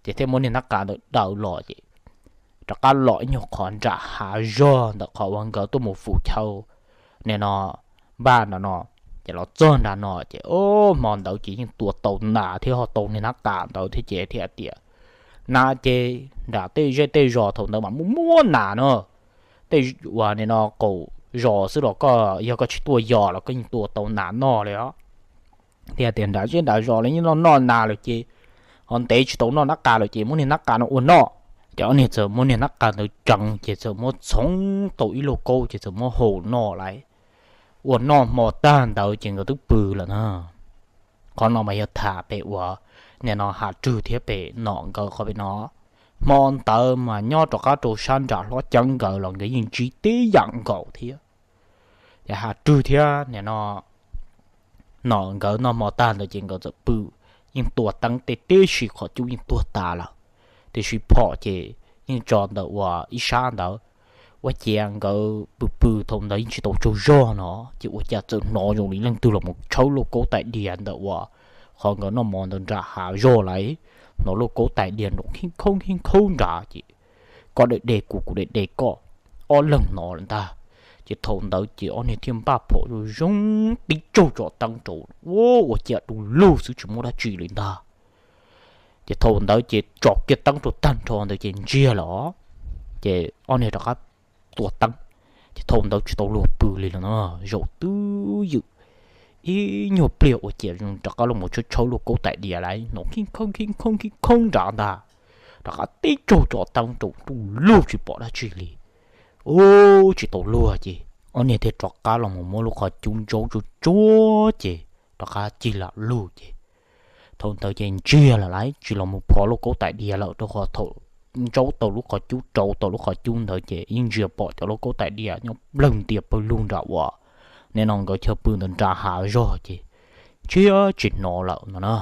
Ces thiaj muab niag nab qa ntawd daws los ces rov qab los ib nyuag qhov nram hav zog ntawm qhov uas nkawd tuaj mus fum chaw nim no npaj nram no. Ces los txog nram no ces hmo ntawd ces yeej tua tau nas thiab ho tau niag nab qa ntawd thiab ces thiaj tias, Nas ces nram tej zej tej zos thaum ntawd mas muaj muaj nas no. Tej uas nim no qaum zos xwb los koj yog koj tsis tuaj yos los koj yeej tua tau nas noj li os. Thiaj tias nram zej nram zos los yeej noj noj nas lawm ces ho ntev tsis tau noj nab qa lawm ces muab niag nab qa no ua noj. Ces ob niag txawm muab niag nab qa ntawd tseev ces txawm muab txhoov tau ib lauj kaub ces txawm muab hau noj lauj. Ua noj hmo tag ntawd ces nkawd twb pw lawm na. Qhov no mas yog tham pem uas nim no Hav Rwg thiab pem nom nkawd qhov pem no. Hmo ntawd mas nyob rov qab rau sab nram hlob Ceeb nkawd los nkawd yeej ntsib tib yam nkaus thiab. Ces Hav Rwg thiab nim no nom nkawd noj hmo tag ntawd ces nkawd txawm pw, yeej tua teeb tej tib si qhov cub yeej tuag tas lawm. Tiam sis phom ces yeej tso ntawm uas ib sab ntawd. Ua ciav nkawd pw pw thaum ntawd yeej tsis tau tsaug zog no ces ua cas txawm hnov zoo li leej twg los mus tshawb lauj kaub tais diav ntawm uas qhov nkawd noj mov ntawd nram hav zog lauj. Hnov lauj kaub tais diav nrov khib khaub khib khaub nrad ces koj de de kuv, kuv de de koj, ob leeg hnov lawm ntag. Ces thaum ntawd ces ob niag thiaj npaj phom zoo zoo tib tsaug tsom teeb rau, ua ua ciav du lug xwb tsis muaj dab tsi li ntag. Ces thaum ntawd ces tsom kiag teeb rau tag nrho ntawd ces ntsiag lawm. Ces ob niag rov qab tua teeb, ces thaum ntawd tsis tau luag pw li lawm no, zaum twb ywm ib nyuag pliag ua ciav rov qab los mus tshawb tshawb lauj kaub tais diav lauj, hnov khib khaub khib khaub khib khaub nrad ntag. Rov qab tib tsaug tsom teeb rau du lug tsis pom dab tsi li. Ub, tsis tau luag ces ob niag thiaj rov qab los mus muab lub qhov cub ntsaub tsuag tsuag ces rov qab cig lam lug ces thaum ntawd ces ntsiag lawm lauj, tsis los mus phov lauj kaub tais diav lawm rau qhov thaum ntsaub tau lub qhov cub, rauv tau lub qhov cub ntawd ces yeej ntsia pom cov lauj kaub tais diav nyob nplawg ntias pawg lug nram uas nim no nkawd chaw pw ntawd nram hav zog ces ntsiag tsis hnov lawm no na.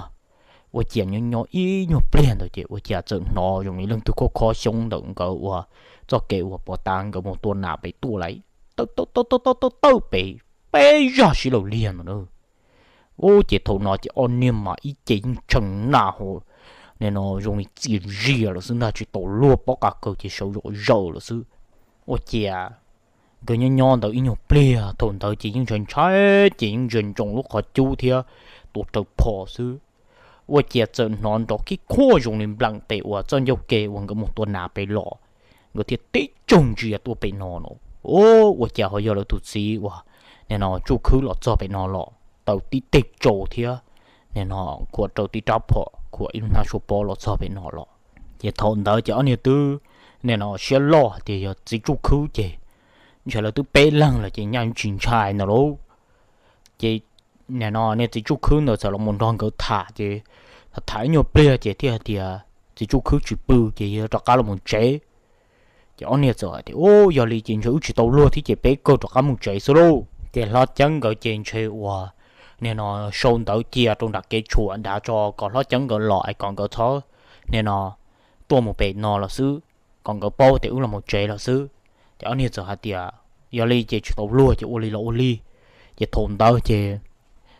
Ua ciav nyob nyob ib nyuag pliag ntawd ces ua ciav txawm hnov zoo li leej twg khob khob xyoob ntawm nkawd uas txoj kev uas puag ta nkawd mus tua nas pem tuaj lauj, tawb tawb tawb tawb tawb tawb pem, peb zaj sib law liag no na. Ub, ces thaum no ces ob niag mas ib ce yeej tshee naj hauv, nim no zoo li txias zias lawm xwb ntag, tsis tau luag, pob qa kaws ces sawv zom zaws lawm xwb. Ua ciav nkawd nyob nyob ntawd ib nyuag pliag thaum ntawd ces yeej ntshai ntshai ces yeej ntsia ntsoov lub qhov cub thiab tua raws phom xwb. ua ciav txawm hnov nrov khib khuaj zoo li npleem tes uas txoj ncauj ke uas nkawd mus tua nas pem los, nkawd thiaj tib tsoog ntsia tuaj pem no no. Ua ciav ho yog lawv tus txiv uas nim no tsuj khwb los txog pem no los tau tib teg tsau thiab nim no khuam rau tib rab phom khuam ib lub hnab suab pob los txog pem no los. Ces thaum ntawd ces ob niag twb nim no siab loj tias yog txiv tsuj khwb ces ntshai lawv twb peb leeg lawm ces nyaj tsis ntshai ntag lauj. Ces nim no niag txiv tsuj khwb ntawd txawm los mus nrog nkawd tham ces tham ib nyuag pliag ces thiaj hais tias txiv tsuj khwb tsis pw ces yog rov qab los mus tsev. Ces ob niag txawm hais tias, Ub, yog li ces ntshe wb tsis tau luag thiab ces peb kawg rov qab mus tsev xwb lauj. Ces hlob Ceeb nkawd ces ntshe uas nim no sau ntawv cia rau nram kev tshuam nrad tso kom hlob Ceeb nkawd los es kom nkawd txhob nim no tuaj mus pem no los xwb, kom nkawd paub tias wb los mus tsev lawm xwb. Ces ob niag txawm hais tias, Yog li ces tsis tau luag ces ua li los ua li. Ces thaum ntawd ces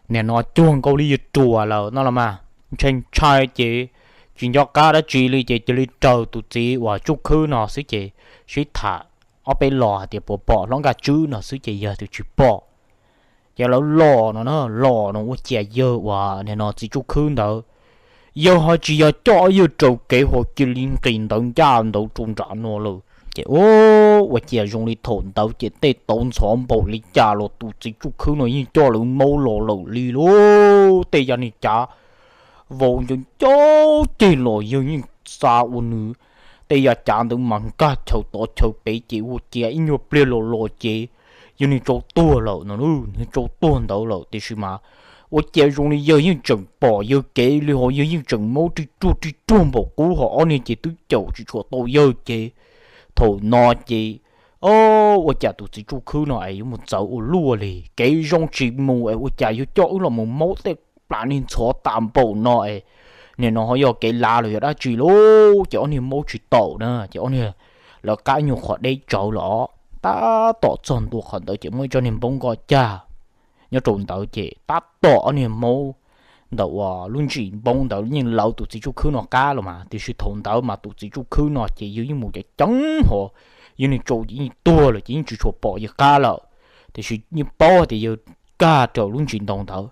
nim no cuag nkaus li yuav ruam lawm no los mas ntshai ntshai ces tsis nco qab dab tsi li ces cia li raws tus txiv uas tsuj khwb no xwb ces sib tham ob peb los hais tias puas pom hlob Nkaj Tswb no xwb ces yog tias tsis pom. Ces lawv los no na, los no ua ciav yawg uas nim no txiv tsuj khwb ntawd, yawg ho tsis yog coj yawg raws kev ho cia li nqis ntawd ncaj ntawd rau nram no lawm. Ces ua ciav zoo li thaum ntawd ces tej tauv ntxhov npaum li cas los tus txiv tsuj khwb no yeej coj lawv maub los lawm li lauj. Tej yam niag cav vau ncau ncau ceg los yawg yeej xa ua nws tej yam cav ntawd mas nkag chaw tod chaw pem ces ua ciav ib nyuag pliag los los ces yawg niag tsau tuag lawm no, nws tsau tuag ntawd lawm tiam sis mas ua ciav zoo li yawg yeej tseem pom yawg kev li ho yawg yeej tseem maub ri ruag ri ruag npaum qub ho ob niag ces twb caum tsis tshua tau yawg ces thaum no ces ua cas tus txiv tsuj khwb no es yuav mus txawv ua luaj li, kev zoo tsis mus es ua cas yuav coj wb los mus maub tej plas niag ntxhov tas npaum no es nim no ho yog kev lav los yog dab tsi lauj. Ces ob niag maub tsis taus na ces ob niag lawv qab nyuag qhov deb tsawv los tab tom txog ntua qhov ntawd ces muaj ib tsob niag npoob nkoj cag nyob rau ntawd ces tab tom ob niag maub ntawm uas lub ntsis npoob ntawd yeej lawv tus txiv tsuj khwb no qab los mas tiam sis thaum ntawd mas tus txiv tsuj khwb no ces yawg yeej mus cov ceeb ho yawg niag tsau ces yeej tuag lawm ces yeej tsis tshua pom yawg qab lawm. Tiam sis yeej paub hais tias yawg nkag raws lub ntsis ntoo ntawd.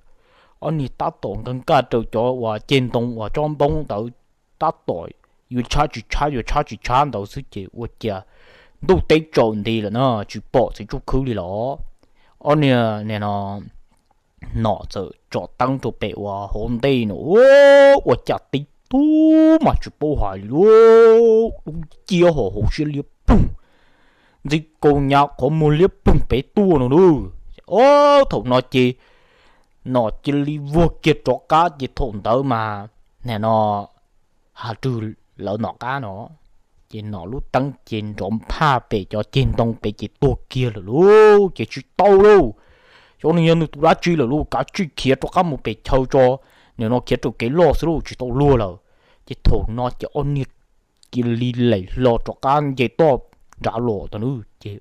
Ob niag tab tom nkag nkag raws cov uas ceg ntoo uas tsob npoob ntawd tab tom yuav tshab tsis tshab yuav tshab tsis tshab ntawd xwb ces ua ciav ntuj teb tsaus nti lawm na tsis pom txiv tsuj khwb li los ob niag nim no nom txawm tsom teeb rau pem uas hauv ntej no ua cas tib tug mas tsis paub hais li lauj, dub nciab ho hauv siab liab ploog, ntxi kaus nyav qhov muag liab ploog pem tuaj no lauj. Thaum no ces nom cia li vuag kiag rov qab ces thaum ntawd mas nim no Hav Rwg lawv nom qab no ces nom lub teeb ces nrov nphaj pem cov ceg ntoo pem ces tuag kiag lawm lauj. Ces tsis tau lauj, xyov nws yog nws tus dab tsi lawm lauj, kav tsij khiav rov qab mus pem chaw tso, nim no khiav raws kev loj xwb lauj, tsis tau luag lawm. Ces thaum no ces ob niag cia li lem hlo rov qab nce toj nrad los tau na. Ces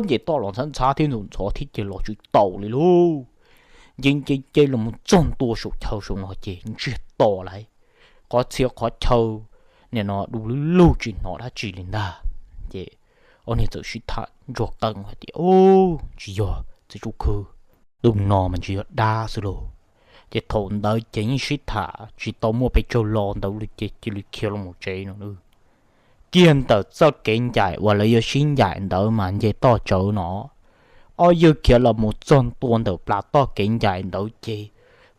nce toj los ntxhab ntxhab thiab ntxhov ntxhov thiab ces los tsis taus li lauj. Nce nce nce los mus txog ntua saum chaw saum no ces ntsiag to lawm, qhov txhia qhov chaw nim no du lug lug tsis hnov dab tsi li ntag. Ces ob niag txawm sib tham ntsuag qees hais tias, Tsis yog txiv tsuj khwb, tus no mas ntshe yog dab xwb lauj. Ces thaum ntawd ces yeej sib tham tsis tau muaj pes tsawg lo ntawd li ces cia li khiav los mus tsev no. Kiag ntawm txoj kev ncaim uas lawv yuav sib ncaim ntawd mas nce toj tsawv no, ob yawg khiav los mus txog ntua ntawm plas toj kev ncaim ntawd ces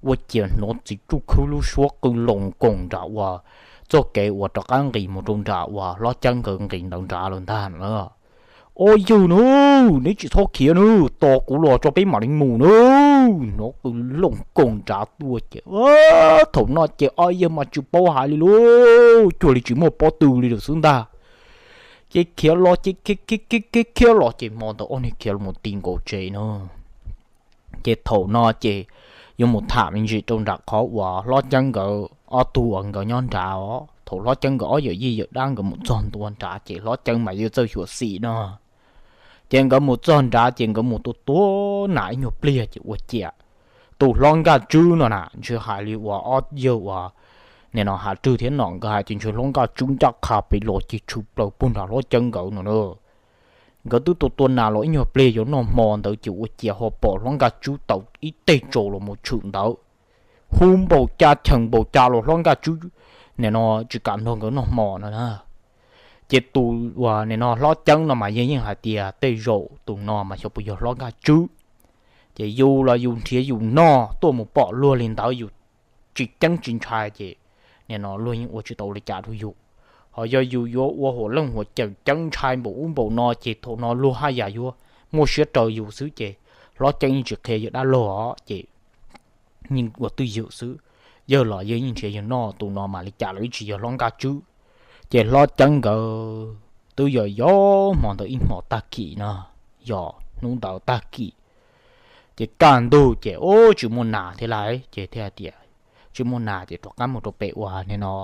ua ciav hnov txiv tsuj khwb lub suab qw loos koos nram uas txoj kev uas rov qab nqis mus rau nram uas hlob Ceeb nkawd nqis ntawd nrad lawm ntag na. Ob yawg na, neb tsis txhob khiav na, tos kuv los tso peb mam li mus na. Hnov qw loos koos nrad tuaj ces thaum no ces ob yawg mas tsis paub hais li lauj, cuag li tsis muaj pob tw li lawm xwb ntag. Ces khiav los ces khiav khiav khiav los ces hmo ntawd ob niag khiav los mus ti nkaus tsev no. Ces thaum no ces yuav mus tham me ntsis rau nram qhov uas hlob Ceeb nkawd ob tug uas nkawd nyob nrad os. Thaum hlob Ceeb nkawd ob yawm yij yawm dab nkawd mus txog ntua nrad ces hlob Ceeb mas yawg txawj xyuam xim no. Ces nkawd mus txog nrad ces nkawd mus tua tua nas ib nyuag pliag ces ua ciav tus hlob Nkaj Tswb no na ntshe hais li uas ob yawg uas nim no Hav Rwg thiab nom nkawd hais ces ntshe hlob Nkaj Tswb ncaj qha pem los ces tshwm plaws puag nram hlob Ceeb nkawd no na. Nkawd twb tua tua nas los ib nyuag pliag yuav noj hmo ntawd ces ua ciav ho pom hlob Nkaj Tswb tau ib teg tsaus los mus tshwm ntawd. hu npaum cas cheem npaum cas los hlob Nkaj Tswb nim no tsis kam nrog nkawd noj hmo no na. Ces tus uas nim no hlob Ceeb no mas yog yeej hais tias tej zaum tus no mas xyov puas yog hlob Nkaj Tswb. Ces yus los yus nrhiav yus noj, tuaj mus pom luag li ntawd yus tsis ceeb tsis ntshai ces nim no luag yeej ua tsis tau li cas rau yus. Ho yog yus yuav ua hauv leej hauv cawm ceeb ntshai npaum ub npaum no ces thaum no luag haj yam yuav muaj siab raws yus xwb ces hlob Ceeb yeej tsis qhia yawg dab laug os ces yeej ua twj ywm xwb. Yawg los yawg yeej nrhiav yawg noj, tus no mas li cas los yeej tsis yog hlob Nkaj Tswb. Ces hlob Ceeb nkawd twb yog yog hmo ntawd ib hmos tag kis no, yog hnub ntawd tag kis ces kaj ntug ces ub tsis muaj nas thiab lawm ces thiaj hais tias tsis muaj nas ces rov qab mus rau pem uas nim no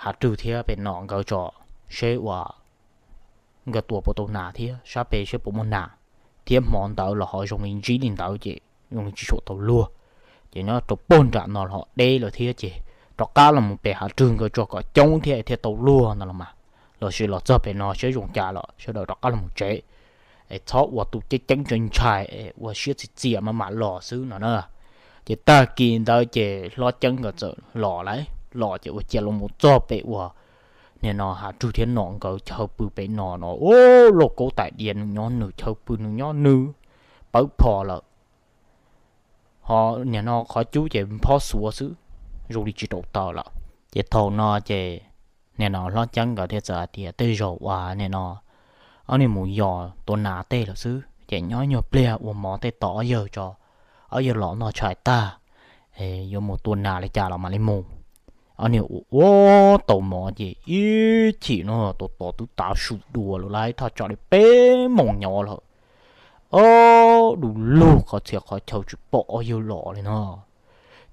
Hav Rwg thiab pem Nom nkawd tso, seb uas nkawd tua puas tau nas thiab sab pem seb puas muaj nas thiab. Hmo ntawd los ho zoo li ntsib li ntawd ces zoo li tsis tshua tau luag. Ces nyob rau puag nram no los ho deb lawm thiab ces rov qab los mus pem Hav Rwg nkawd tso kom coob thiab thiaj tau luag no los mas, los sis los txog pem no seb zoo cas los sawv daws rov qab los mus tsev es txhob ua tus ceeb ceeb ntshai ntshai es ua siab txias txias maj mam los xwb no na. Ces tag kis ntawd ces hlob Ceeb nkawd txawm los lawm, los ces ua cas los mus txog pem uas nim no Hav Rwg thiab Nom nkawd chaw pw pem no no, ub, lauj kaub tais diav nws nyob nws, chaw pw nws nyob nws, pawv phom lawm. Ho nim no qhov cub ces phob xuav xwb, zoo li tsis rau taws lawm. Ces thaum no ces nim no hlob Ceeb nkawd thiaj txawm hais tias tej zaum uas nim no ob niag mus yos tua nas tej lawm xwb ces nyob nyuag pliag ua mov tej tos ob yawg tso, ob yawg los noj tshais tag yuav mus tua nas li cas los mam li mus. Ob niag ua ua tau mov ces ib chim no tos tos twb tav su dua lawm lauj, thaj tsam li peb moos nyob lawm. Ob, du lug qhov txhia qhov chaw tsis pom ob yawg los li no.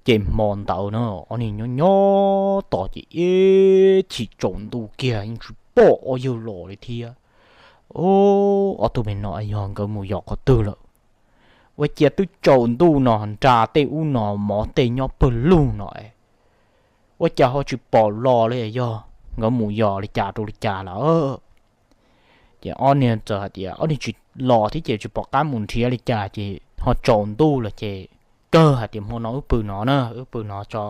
Ces hmo ntawd na ob niag nyob nyob tos ces ib chim tsaus ntuj kiag yeej tsis pom ob yawg los li thiab. Ob tug me no yog nkawd mus yos qhov twg lawm? Ua cas twb tsaus ntuj no nra tej ub no mov tej nyob pawg lug no, ua cas ho tsis pom los li, yog nkawd mus yos li cas rau li cas lawm? Ces ob niag txawm hais tias ob niag tsis los thiab ces tsis pom qab mus nrhiav li cas ces ho tsaus ntuj lawm ces kawg hais tias hmo no wb pw no na, wb pw no tso,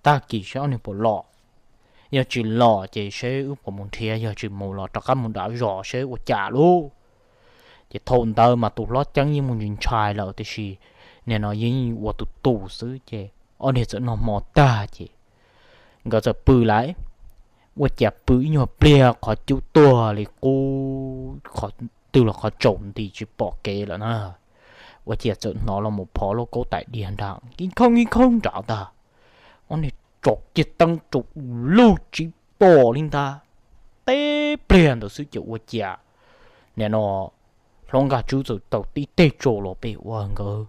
tag kis seb ob niag puas los. Yog tsis los ces seb wb puas mus nrhiav, yog tsis mus los rov qab mus nram zos seb ua cas lauj. Ces thaum ntawd mas tus hlob Ceeb yeej mus ntsis ntshai lawm tiam sis nim no yeej ua tus tus xwb ces ob niag txawm noj hmo tag ces nkawd txawm pw lawm. Ua cas pw ib nyuag pliag qhov cub tuag li qub, qhov twg los qhov tsaus nti tsis pom kev lawm na. Ua cas txawm hnov los mus phov lauj kaub tais diav nrag nkib khaub nkib khaub nrad ntag. Ob niag tsom kiag teeb rau lub tsis pom li ntag. Teb pliag ntawd xwb ces ua cas nim no hlob Nkaj Tswb txawm tau tib teg tsaus los pem uas nkawd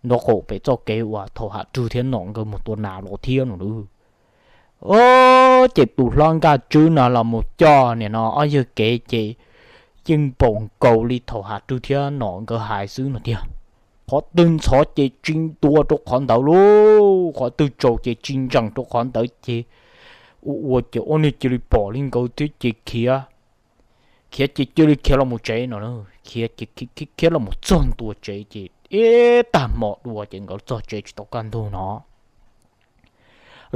nraub qaum pem txoj kev uas thaum Hav Rwg thiab Nom nkawd mus tua nas los thiab no lauj. Ces tus hlob Nkaj Tswb no los mus coj nim no ob yawg kev ces yeej npaum nkaus li thaum Hav Rwg thiab Nom nkawd hais xwb no tiag. Qhov twg ntxhov ces tsis ntua rau qhov ntawd lauj, qhov twg tsaus ces tsis ntsees rau qhov ntawd ces ua ua ces ob niag cia li pom li nkawd thiab ces khiav, khiav ces cia li khiav los mus tsev no, khiav khiav los mus txog ntua tsev ces ib tag hmo dua ces nkawd txog tsev tsis tau kaj ntug no.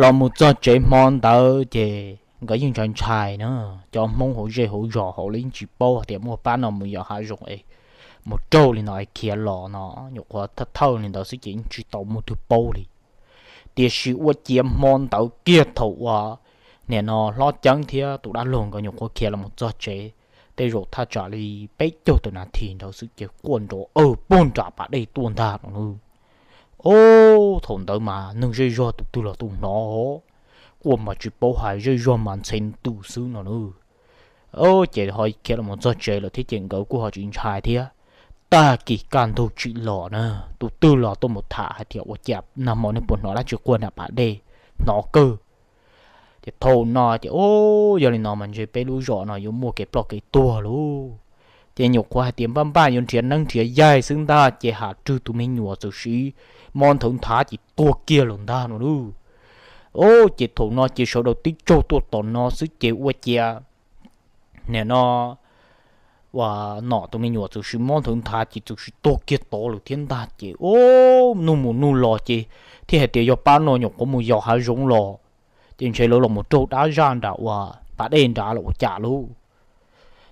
Los mus txog tsev hmo ntawd ces nkawd yeej ntshai ntshai na, cov Hmoob hauv zej hauv zos hauv los yeej tsis paub hais tias muaj pab no mus yos hav zoov es mus raug li no es khiav los no, nyuam qhuav thawj thawj li ntawd xwb ces yeej tsis tau muaj twg paub li. Tiam sis ua ciav hmo ntawd kiag thaum uas nim no hlob Ceeb thiab tus dab laug nkawd nyuam qhuav khiav los mus txog tsev, tej zaum thaj tsam li peb caug tawm nas this ntawd xwb ces quaj nrov awg puag nram pas dej tuaj ntag no nawb. Ob, thaum ntawd mas neeg zej zog tus twg los tus hnov, quaj mas tsis paub hais, zej zog mas ntxhe ntuj xwb no nawb. Ces ho khiav los mus txog tsev lawm thiab ces nkawd kuj ho tsis ntshai thiab. Tag kis kaj ntug tsim los na, tus twg los tuaj mus tham hais tias ua cas nag hmo nej puas hnov dab tsi quaj nram pas dej, hnov kawg. Ces thaum no ces, Ub, yog li no mas ntshe peb lub zos no yuav muaj kev ploj kev tuag lauj. Ces nyuam qhuav hais tias npaj npaj yuav nrhiav neeb nrhiav yaig xwb ntag ces Hav Rwg tus me nyuam txawm siv mob nthawv nthav ces tuag kiag lawm ntag no lauj. Ces thaum no ces sawv daws tib tsaug tuaj tom no xwb ces ua ciav nim no uas nom tus me nyuam txawm sis mob nthawv nthav ces txawm sis tuag kiag tod lawm thiab ntag. Ces o, nug mus nug los ces thiaj hais tias yog pab no nyuam qhuav mus yos hav zoov los, ces ntshe lawv los mus raug dab zaj nram uas pas dej nrad los ua cas lauj.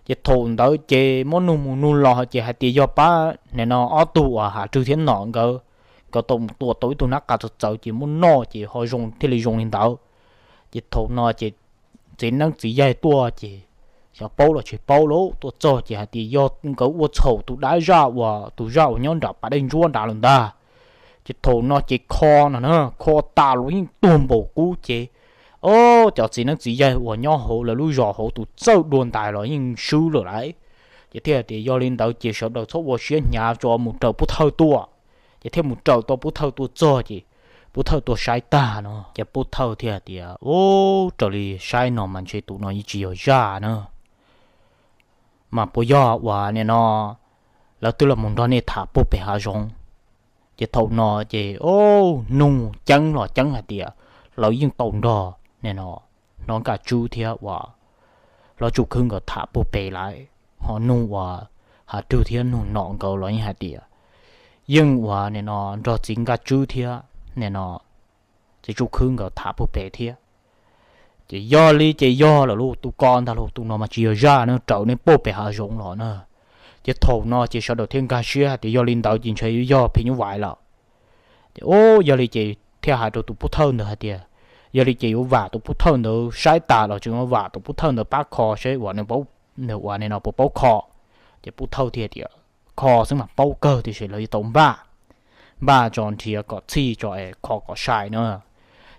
Ces thaum ntawd ces muab nug mus nug los ces hais tias yog pab nim no ob tug uas Hav Rwg thiab nom nkawd, nkawd tau tua tau ib tug nab qa txawv txawv ces muab noj ces ho zoo thiaj li zoo li ntawd. Ces thaum no ces txiv neeb txiv yaig tuaj ces xyov paub los tsis paub lauj, tuaj txog ces hais tias yog nkawd ua txhaum tus dab zaj uas tus zaj uas nyob nram pas dej ntsuab nrad lawm ntag. Ces thaum no ces kho no na, kho tas los yeej tuag npaum kub ces o, cov txiv neeb txiv yaig uas nyob hauv lawv lub zos hauv tus txawj dua ntais los yeej swb lawm lauj. Ces thiaj hais tias yog li ntawd ces sawv daws txhob ua siab hnyav, tso mus raws pub thawj tuaj. Ces thiaj mus raws tau pub thawj tuaj txog ces pub thawj tuaj saib tag no ces pub thawj thiaj hais tias, u, raws li saib no mas ntshe tus no yeej tsis yog zaj na, mas puas yog uas nim no lawv twb los mus nrog nej tham puag pem hav zoov? Ces thaum no ces o, nug ceeb los ceeb hais tias lawv yeej tau nrog nim no hlob Nkaj Tswb thiab uas hlob Tsuj Khwb nkawd tham puag pem lawm, ho nug uas Hav Rwg thiab nug nom nkawd los yeej hais tias yeej uas nim no nrog txiv Nkaj Tswb thiab nim no txiv Tsuj Khwb nkawd tham puag pem thiab. Ces yog li ces yog lawm lauj, tus ko ntag lauj, tus no mas tsis yog zaj na, raws nej puag pem hav zoov los na. Ces thaum no ces sawv daws thiaj nkag siab hais tias yog li ntawd ces ntshe yog phim nyuj vais lawm. Ces u, yog li ces thiaj hais rau tus pub thawj ntawd hais tias yog li ces yuav vam tus pub thawj ntawd saib tas los tseem yuav vam tus pub thawj ntawd pab kho seb uas nws ua nim no puas paub kho. Ces pub thawj thiaj tias kho xwb mas paub kawg, tiam sis lawv yuav tau npaj, npaj tso nrhiav kom txhij tso es kho kom sai na.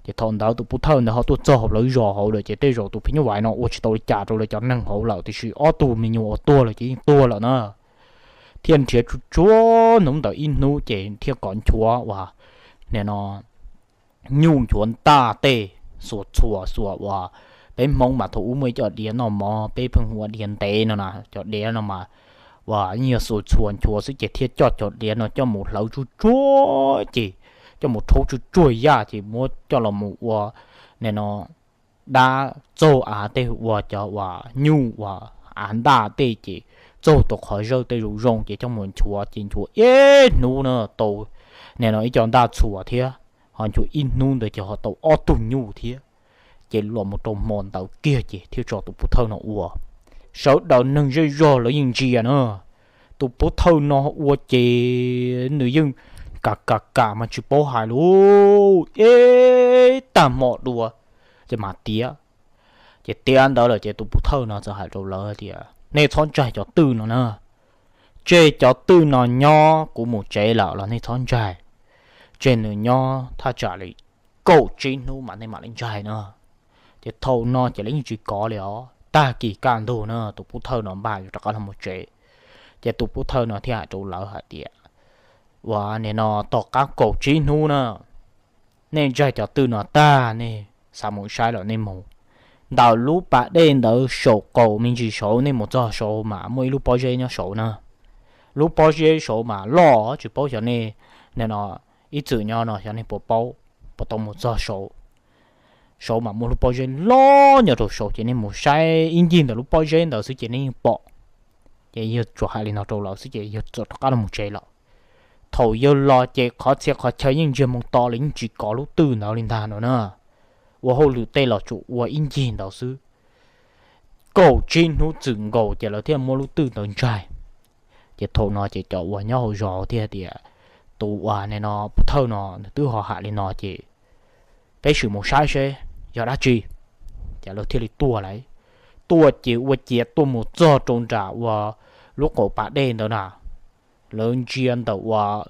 Ces thaum ntawd tus pub thawj ntawd ho tuaj txog hauv lawv zos hauv lawm ces tej zaum tus phim nyuj vais no ua tsis tau li cas rau lawv cov neeg hauv lawm, tiam sis ob tug me nyuam uas tuag lawm ces yeej tuag lawm na. Thiaj nrhiav tsuj tsuag hnub ntawd ib hnub ces thiaj kom nchuav uas nim no nyuj nchuav ntaj tej, xuas txhuas xuas uas peb Hmoob mas thaum ub muaj ib co diav noj mov peb pheej hu ua diav ntev no na, cov diav no mas uas yeej yog xuas txhuas nchuav xwb ces thiaj coj cov diav no coj mus hlawv tsuj tsuag ces coj mus rhaub tsuj tsuag yaj ces muab coj los mus ua nim no dab txaug av tej, ua cov uas nyuj uas av ntaj tej ces txaug tau qhov zawj tej zoo zoo ces coj mus nchuav ces nchuav ib hnub na tau nim no ib co ntaj txhuas thiab, ho nchuav ib hnub ntawd ces ho tau ob tug nyuj thiab. Ces los mus rau hmo ntawd kiag ces thiaj tso tus pub thawj no ua. Sawv daws neeg zej zog lawv yeej ntsia na, tus pub thawj no ua ces nws yeej kam kam kam mas tsis paub hais lauj, ib tag hmo dua ces mas tiav. Ces tiav ntawd lawm ces tus pub thawj no txawm hais rau lawv tias nej txhob ntsaig cov twj no na, tseg cov twj no nyob, kuv mus tsev lawm los nej txhob ntsaig, tseg nws nyob thaj tsam li kaum tsib hnub mas nej mam li ntsaig na. Ces thaum no ces lawv yeej tsis kov li os, tag kis kaj ntug na tus pub thawj no npaj yuav rov qab los mus tsev. Ces tus pub thawj no thiaj hais rau lawv hais tias uas nim no tom qab kaum tsib hnub na, nej ntsaig cov twj no tag nej xav mus saib los nej mus. Ntawm lub pas dej ntawd saum qaum me ntsis saud nej mus txog saud mas muaj ib lub pob zeb nyob saud na. Lub pob zeb saud mas loj tsis paub xyov nej nim no ib txwm nyob no xyov nej puas paub, puas tau mus txog saud. Saud mas muaj lub pob zeb loj nyob rau saud ces nej mus saib ib ncig ntawm lub pob zeb ntawd xwb ces nej yeej pom. Ces yawg tsuas hais li no rau lawv xwb ces yawg txawm rov qab los mus tsev lawm. Thaum yawg los ces qhov txhia qhov chaw yeej ntsiag moo to li, yeej tsis kov lub twj ntawd li ntag no na. Ua hauj lwm tej los tsuas ua ib ncig ntawd xwb. Kaum tsib hnub txwm nkaus ces lawv thiaj muab lub twj ntawd ntsaig. Ces thaum no ces cov uas nyob hauv zos thiaj tias tus uas nim no pub thawj no nws twb ho hais li no ces peb sim mus saib seb yog dab tsi. Ces lawv thiaj li tuaj lawm. Tuaj ces ua ciav tuaj mus txog rau nram uas lub qaum pas dej ntawd na. Lawv ntsia ntawm uas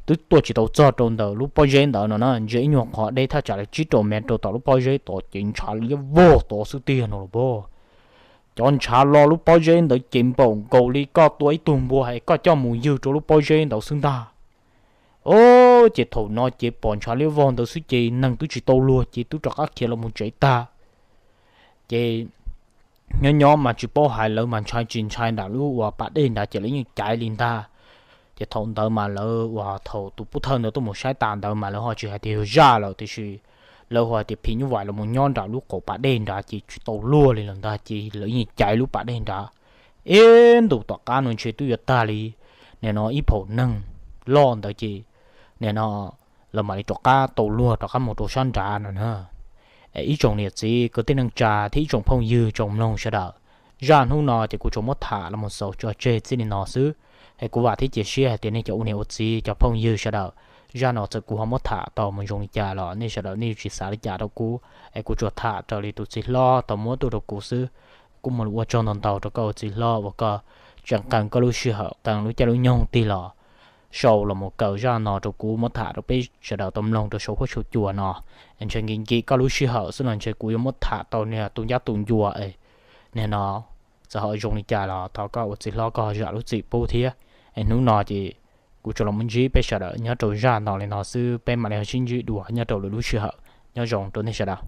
twb tuaj tsis tau txog rau ntawm lub pob zeb ntawd no na, ntsia ib nyuag qhov deb thaj tsam li tsib rau mev rau tom lub pob zeb tod ces ntshav liab vog tod xwb tiag no los pog. Cov ntshav lo lub pob zeb ntawd ces npaum nkaus li koj tua ib tug npua es koj coj mus ywg rau lub pob zeb ntawd xwb ntag. O, ces thaum no ces pom ntshav liab vog ntawd xwb ces neeg twb tsis tau luag ces twb rov qab khiav los mus tsev tag. Ces nyob nyob mas tsis paub hais lawv mas ntshai tsis ntshai nram lub uas pas dej nrad ces lawv yeej caiv li ntag. Ces thaum ntawd mas lawv uas thaum tus pub thawj ntawd tuaj mus saib tas ntawd mas lawv ho tsis hais tias yog zaj lawm tiam sis lawv ho hais tias phim nyuj vais los mus nyob nram lub qaum pas dej nrad ces tsis tau luag li lawm ntag ces lawv yeej caiv lub pas dej nrad. ib ntus tom qab no ntshe twb yuav tag li nim no ib phaum neeg loj ntawd ces nim no lawv mam li rov qab tau luag rov qab mus rau sab nrad no na. Ib tsoom niam txiv kwv tij neej tsa thiab ib tsoom phooj ywg tsoom mloog sawv daws, zaj hnub no ces kuv tsuas muab tham los mus xaus tso tseg txij li no xwb. Es kuv vam thiab cia siab hais tias nej cov ua niam ua txiv cov phooj ywg sawv daws, zaj no txawm kuv ho muab tham tau mus zoo li cas los nej sawv daws nej tsis xav li cas rau kuv, es kuv tsuas tham raws li tus txiv hlob tau muab tuaj rau kuv xwb. Kuj mus ua tsaug ntau ntau rau koj ua txiv hlob uas koj tseem qee koj lub sij hawm qee lub caij lub nyoog tig los sau los mus kawm zaj no rau kuv muab tham rau peb sawv daws tau mloog rau saum huab saum cua no. Ntshe nkim nkim koj lub sij hawm xwb los ntshe kuv yuav muab tham tau niag tu ncab tu ncua es nim no txawm ho zoo li cas los thov koj ua txiv hlob koj zam lub txim pub thiab. Es hnub no ces kuv tsuas los mus ntsib peb sawv daws nyob rau zaj no li no xwb, peb mam li ho sib ntsib dua nyob rau lwm lub sij hawm. Nyob zoo rau nej sawv daws.